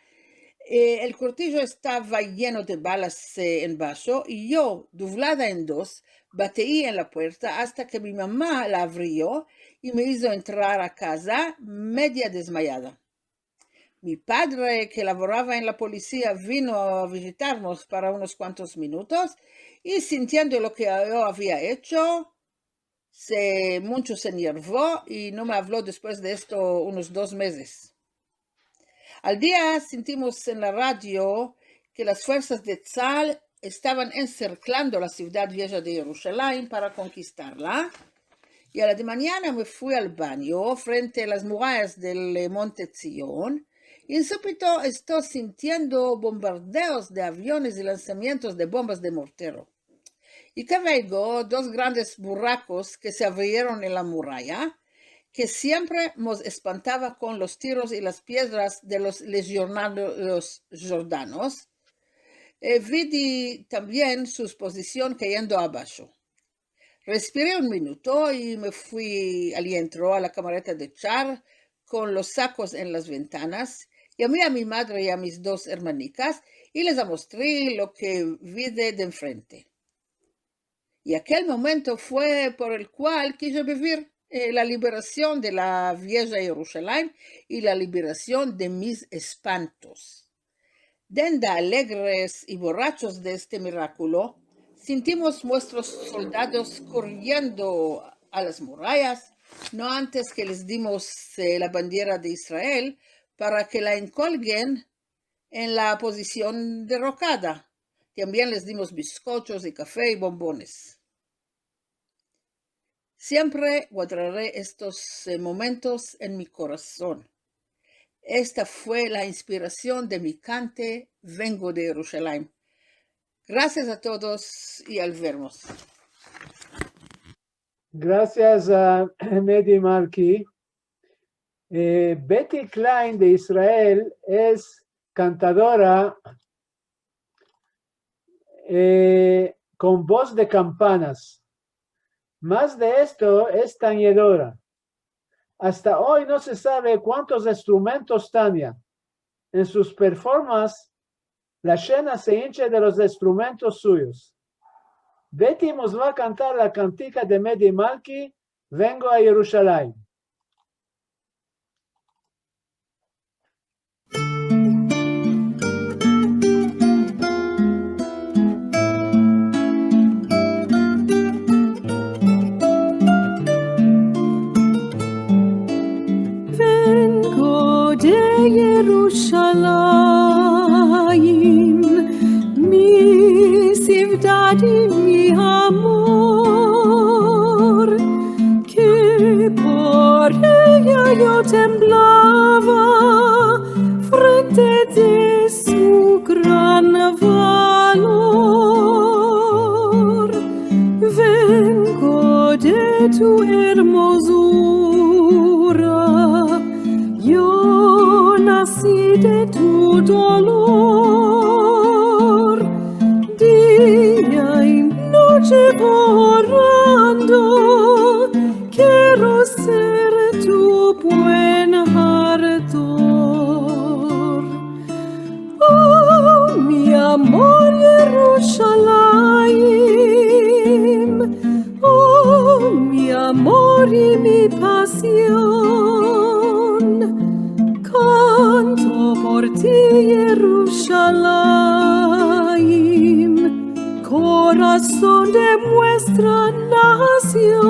Eh, el kortijo estava yeno de balas, eh, en basho, i yo, duvlada en dos, batei en la puerta asta ke mi mama la avrio i me izo entrar a kaza media dezmayada. Mi padre, ke lavorava en la polisia, vino a vijitarmos para unos kuantos minutos i, sintiendo lo ke yo avia echo, se, muncho se enyervo i no me avlo despues de esto unos dos mezes. Al dia sintimos en la radio ke las fuersas de Tsal estavan enserklando la sivdad vieja de Yerushalayim para konkistarla. I a la de manyana me fui al banyo frente a las murayas del, eh, Monte Tzion, i en supito esto sintiendo bombardeos de aviones i lansamientos de bombas de mortero. I ke veygo dos grandes burakos ke se avrieron en la muraya, ke siempre mos espantava kon los tiros i las piedras de los lejionarios jordanos. Eh, vidi tambien sus pozision kayendo abasho. Respiri un minuto i me fui al yentro a la kamareta de echar kon los sakos en las ventanas, yami a mi madre i a mis dos ermanikas i les amostri lo ke vide de enfrente. I akel momento fue por el kual kije bivir, eh, la liberasion de la vieja Yerushalayim i la liberasion de mis espantos. Dende alegres i borachos de este mirakulo, sintimos muestros soldados koriendo a las murayas, no antes ke les dimos, eh, la bandiera de Israel para ke la enkolgen en la pozision derokada. Tambien les dimos biskochos i kafe i bombones. Siempre guardaré estos, eh, momentos en mi korason. Esta fue la inspirasion de mi kante Vengo de Yerushalayim. Grasias a todos i al vermos. Grasias a Medi Malki. Eh, Betty Klein de Israel es kantadora, eh, kon boz de kampanas. Mas de esto, es tanyedora. Asta oy no se save kuantos instrumentos tanya. En sus performans, la shena se inche de los instrumentos suyos. Betty mos va a kantar la kantika de Medi Malki, Vengo a Yerushalayim. Vengo de Yerushalayim, mi sivdad i mi amor, ke por eya yo temblava frente de su gran valor. Vengo de tu ermozura, yo nasi de tu dolor. Dia i noche orando, kero ser tu buen hardor. Oh, mi amor Yerushalayim, oh, mi amor i mi pasion, kanto por ti Yerushalayim, korason de muestra nasion.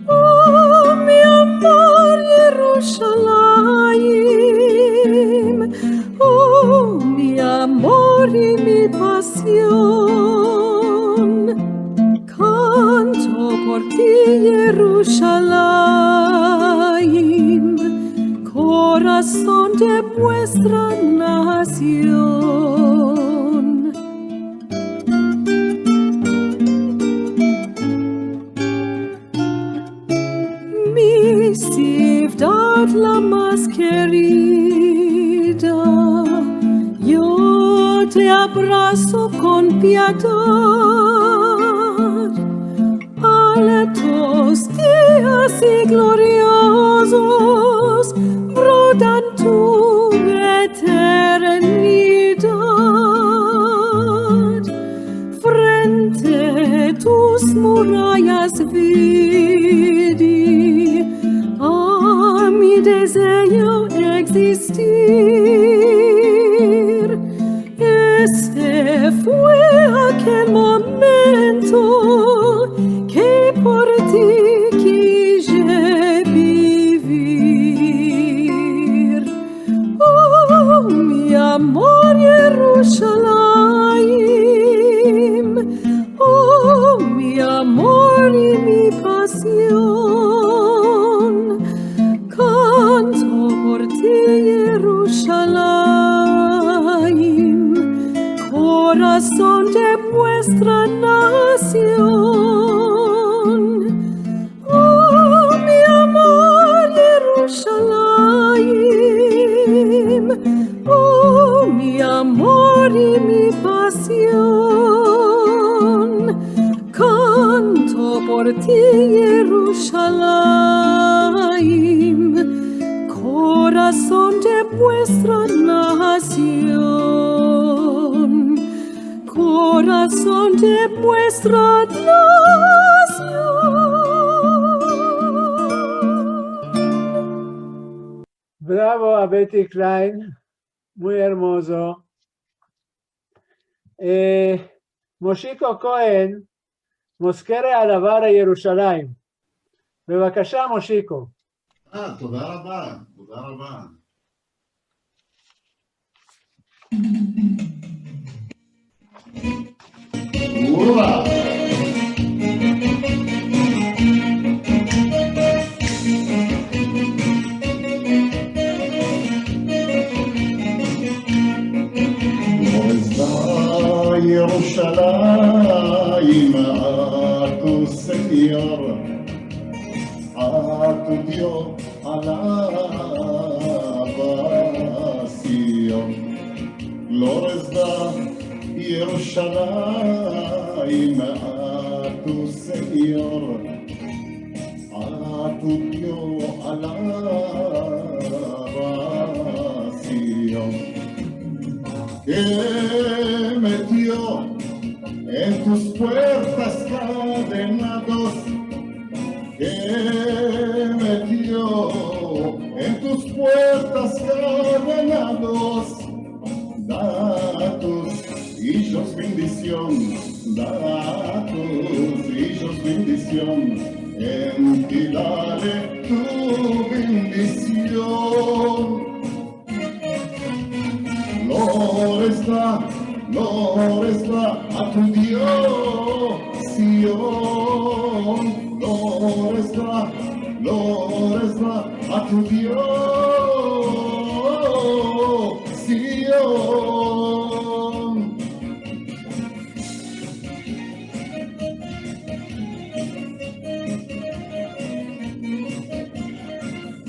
Oh, mi amor Yerushalayim, oh, mi amor i mi pasion, kanto por ti Yerushalayim, korason de muestra nasion. Mi sivdad la mas kerida, yo te abraso kon piadad. Altos dias i gloriozos brodan tu eternidad. Frente tus murayas vidi a mi dezeo egzistir. Este fue akel momento ke por ti kije bivir. Oh, mi amor Yerushalayim, oh, mi amor i mi pasion, kanto por ti Yerushalayim, korason de muestra nasion. Oh, mi amor Yerushalayim, oh, mi amor i mi pasion, kanto por ti Yerushalayim, korason de muestra nasion, korason de muestra nasion. Bravo a Betty Klein, muy ermozo. Eh, Moshiko Kohen mos kere alavar a Yerushalayim. Bevakasha, Moshiko. אה, תודה רבה, תודה רבה. ירושלים, את Sinyor, a tu Dio alaba, Sion. Lores da Yerushalayim a tu Sinyor, a tu Dio alaba, Sion. Ke metio en tus puertas kadenados, ke metio en tus puertas kadenados, da a tus ijos bendision, da a tus ijos bendision, en ti dale tu bendision. Lores da, lores da a tu Dio, Sion. Lores da, lores da a tu Dio, Sion.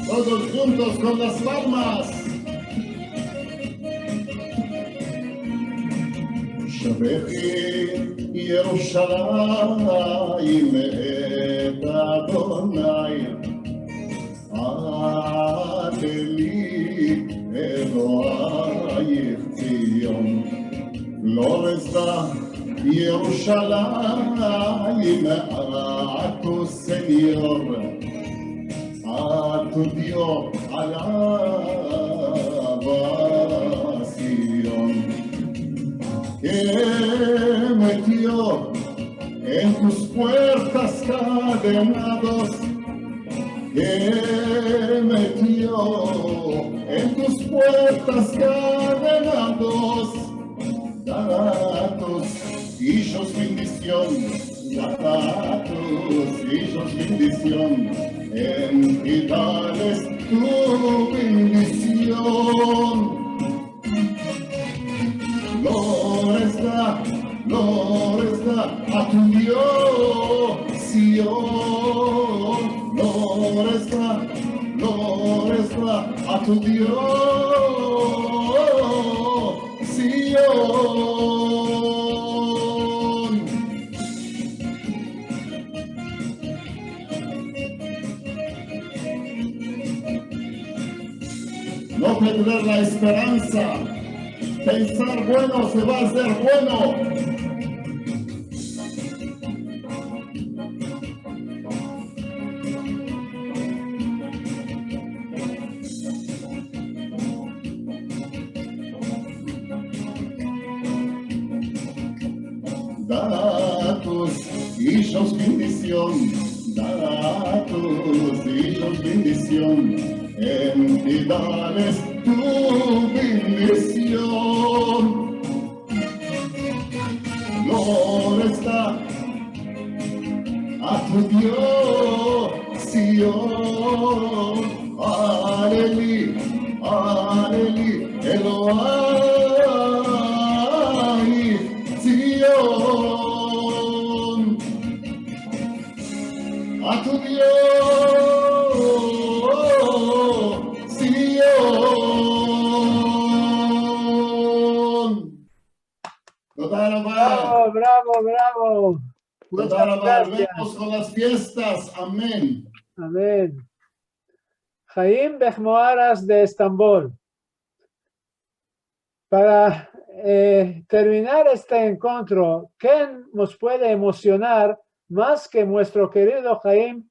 Todos juntos kon las palmas. Shabekhi Yerushalayim et Adonai, Aleli Elohayich Tzion. Lores da Yerushalayim a tu Sinyor, a tu Dio alaba, Sion. Ke metio en tus puertas kadenados, ke metio en tus puertas kadenados, da a tus ijos bendision, da a tus ijos bendision, en ti dales tu bendision. Lores da, lores da a tu Dio, Sion. Lores da, lores da a tu Dio, Sion. No perder la esperansa. Pensar bueno se va a hacer bueno. Da a tus ijos bendision, da a tus ijos bendision, en ti dales tu bendision. Lores da a tu Dio, Sion. Aleli, aleli, Elohayich Tzion. A tu Dio, Sion. Toda raba. Bravo, bravo, bravo. Toda raba. Muchas gracias. Nos vemos kon las fiestas. Amen. Amen. Haim Behmoaras de Estambol. Para, eh, terminar este enkontro, ken mos puede emosionar mas ke muestro kerido Haim,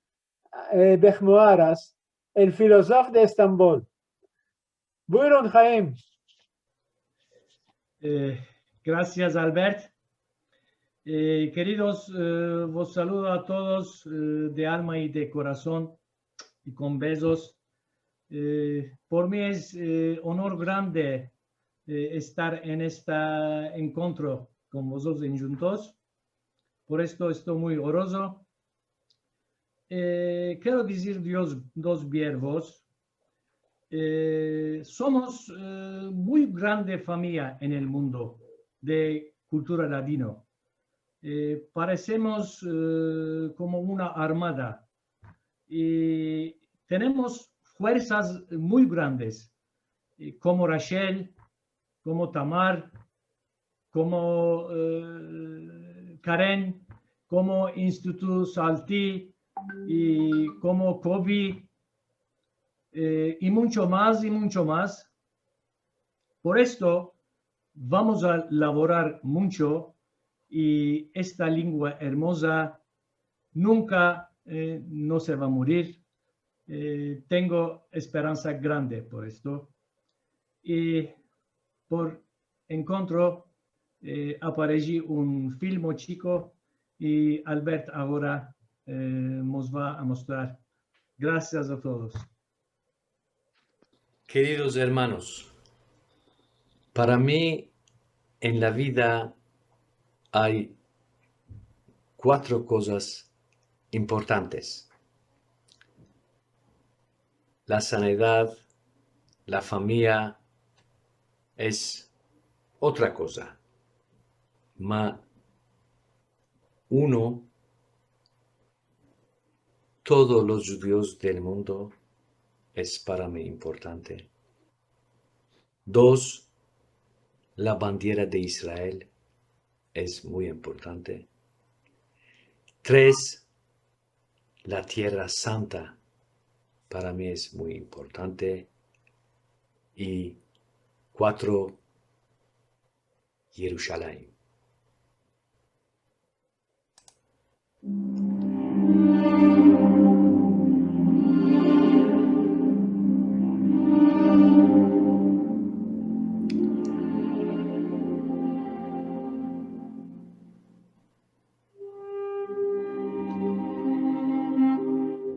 eh, Behmoaras, el filozof de Estambol? Buyurun, Haim. Eh, grasias, Albert. Eh, keridos, eh, vos saludo a todos, eh, de alma i de korason i kon bezos. Eh, por mi es, eh, onor grande, eh, estar en esta enkontro kon vozotros endjuntos. Por esto esto muy orozo. Eh, kero dizir dos, dos biervos. Eh, somos, eh, muy grande famiya en el mundo de kultura ladino. Eh, paresemos, eh, komo una armada. I tenemos fuersas muy grandes, eh, komo Rashel, komo Tamar, komo, eh, Karen, komo Institut Salti i komo Kobi, eh, i muncho mas, i muncho mas. Por esto, vamos a lavorar muncho i esta lengua ermoza nunka, eh, no se va a morir. Eh, tengo esperansa grande por esto. I por enkontro, eh, apareshi un filmo chiko i Albert agora, eh, mos va a mostrar. Grasias a todos. Keridos ermanos, para mi en la vida ay kuatro kozas importantes. La sanidad, la famiya es otra koza. Ma uno, todos los djudios del mundo es para mi importante. Dos, la bandiera de Israel es muy importante. Tres, la Tierra Santa para mi es muy importante. I kuatro, Yerushalayim.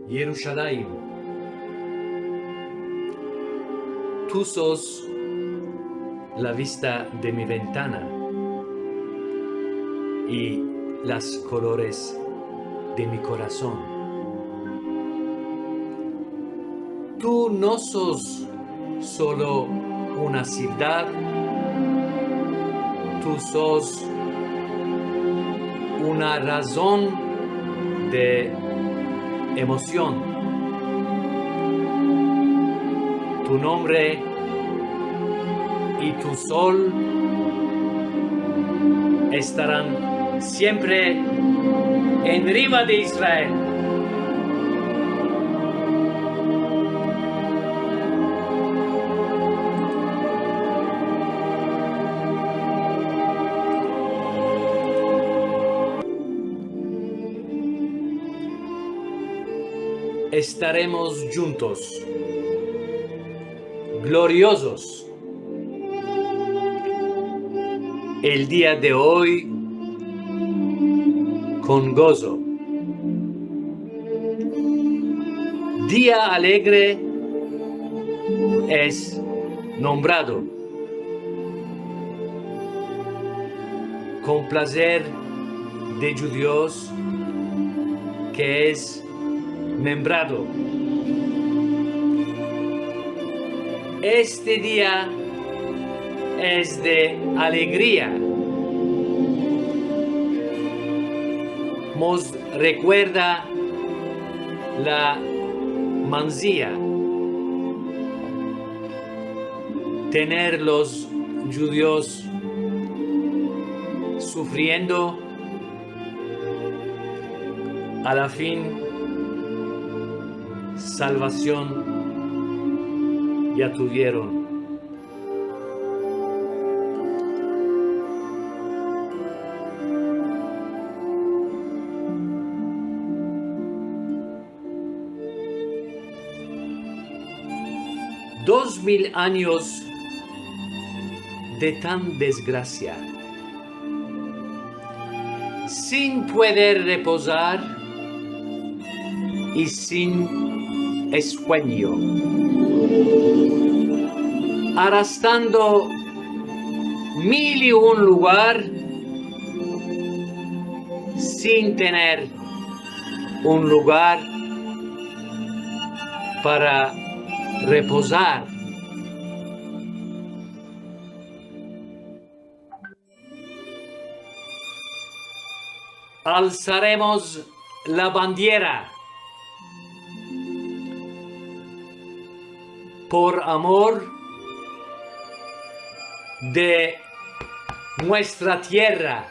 Yerushalayim, tu sos la vista de mi ventana i las kolores de mi korason. Tu no sos solo una sivdad, tu sos una razon de emosion. Tu nombre i tu sol estaran siempre enriva de Israel. Estaremos djuntos, gloriozos, el dia de oy kon gozo. Dia alegre es nombrado. Kon plazer de djudios ke es membrado. Este dia es de alegria. Mos rekuerda la manzia. Tener los djudios sufriendo, a la fin salvasion ya tuvieron. Dos mil anyos de tan desgrasia, sin pueder repozar i sin esuenyo, arastando mil i un lugar sin tener un lugar para repozar. Alsaremos la bandiera por amor de muestra tierra,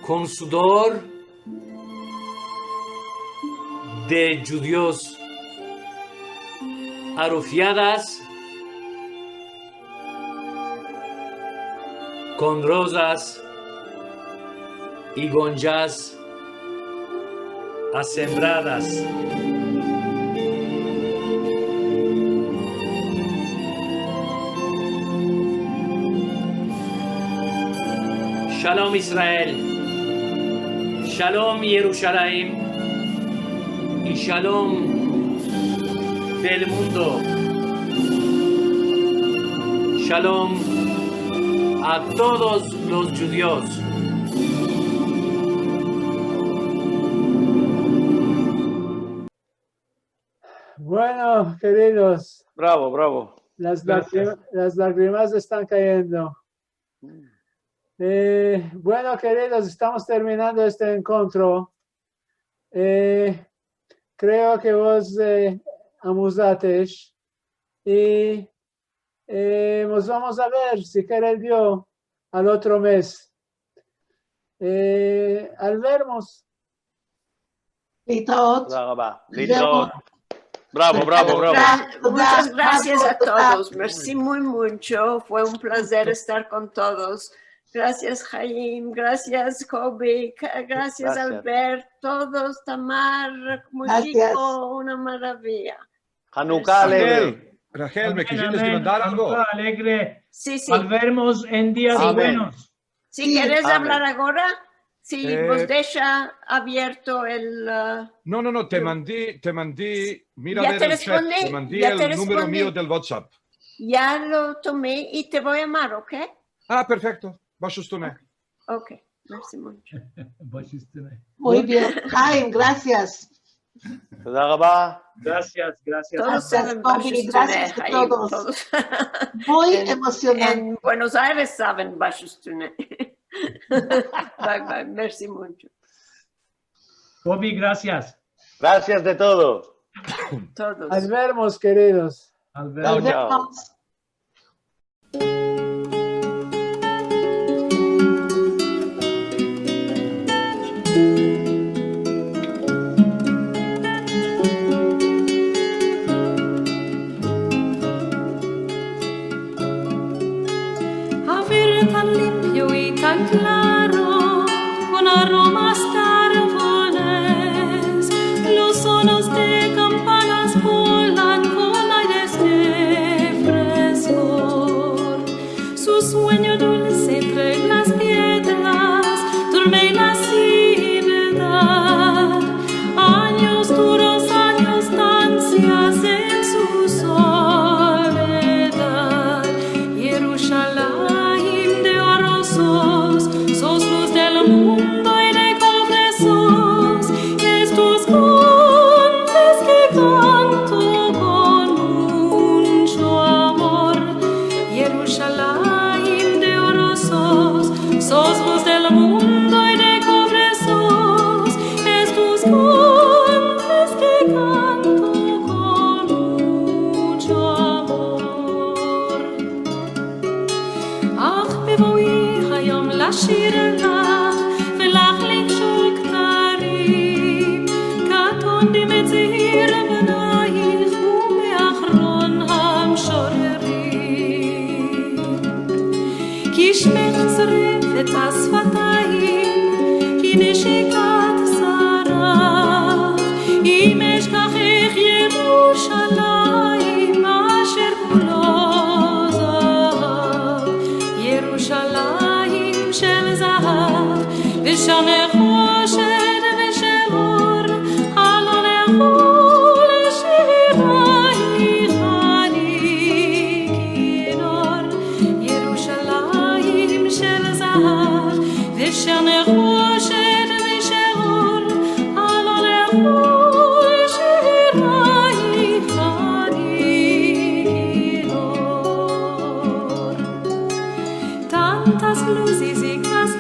kon sudor de djudios arufiadas, kon rozas i gonjas asembradas. Shalom Israel, Shalom Yerushalayim, i Shalom del mundo. Shalom a todos los djudios. Bueno, keridos. Bravo, bravo. Las lagrim-, las lagrimas estan kayendo. E, bueno, keridos, estamos terminando este enkontro. E, kreo ke vos, e, amuzatesh. I, e, mos vamos a ver, si kere Dio, al otro mes. E, al vermos. Litraot. תודה רבה. Litraot. Bravo, bravo, bravo. Gra-, muchas gracias a todos. Mersi muy mucho. Fue un plazer estar kon todos. Gracias, Haim. Gracias, Kobi. Ka-, gracias, Albert. Todos, Tamar, Mojiko, una maravia. Hanuka alegre. Rachel, me kiziste demandar algo? Hanuka alegre. Si, si. Al vermos en dias buenos. Si keres avlar agora, si vos desha avierto el, e, no, no, no, te mandi, te mandi, mira, a ver el chat, te mandi el numero mio del WhatsApp. Ya lo tome i te vo a amar, ok? A, perfekto. Bash ushtunen. Ok, mersi muncho. Bash ushtunen. Muy bien. Haim, grasias. תודה רבה. Grasias, grasias. Todos saven bash ushtunen, Haim, todos. Muy emosionante. En Buenos Aires saven bash ushtunen. Bye, bye. Mersi muncho. Kobi, grasias. Grasias de todo. Todos. Al vermos, keridos. Al vermos. Chao, chao. Avir tan limpio i tan klaro, kon aromas de arboles, los sonos de kampanas bolan kon aires de freskor. Su suenyo dulse entre las piedras durme la sivdad. Anyos duros, anyos de ansias en su soledad. Yerushalayim de oro sos, sos luz del mundo i de kovre sos estos kantos ke kanto kon muncho amor. Yerushalayim de oro sos, sos luz del mundo i de kovre sos estos kantos ke kanto kon muncho amor. Ach bevo'i hayom lashir lach, velach likshor ktarim, katon bimeit zehir bnaich, ume'aharon ha'shorerim. כי שמך צורף את השפתיים, כי נשיקת שרך, אם אשכחך ירושלים אשר כולו זהב. ירושלים של זהב, ושם נחושת ושל אור, הלא לכל שירייך אני כינור. ירושלים של זהב, ושל נחושת ושל אור, הלא לכל שירייך אני כינור. Tantas luzes i kas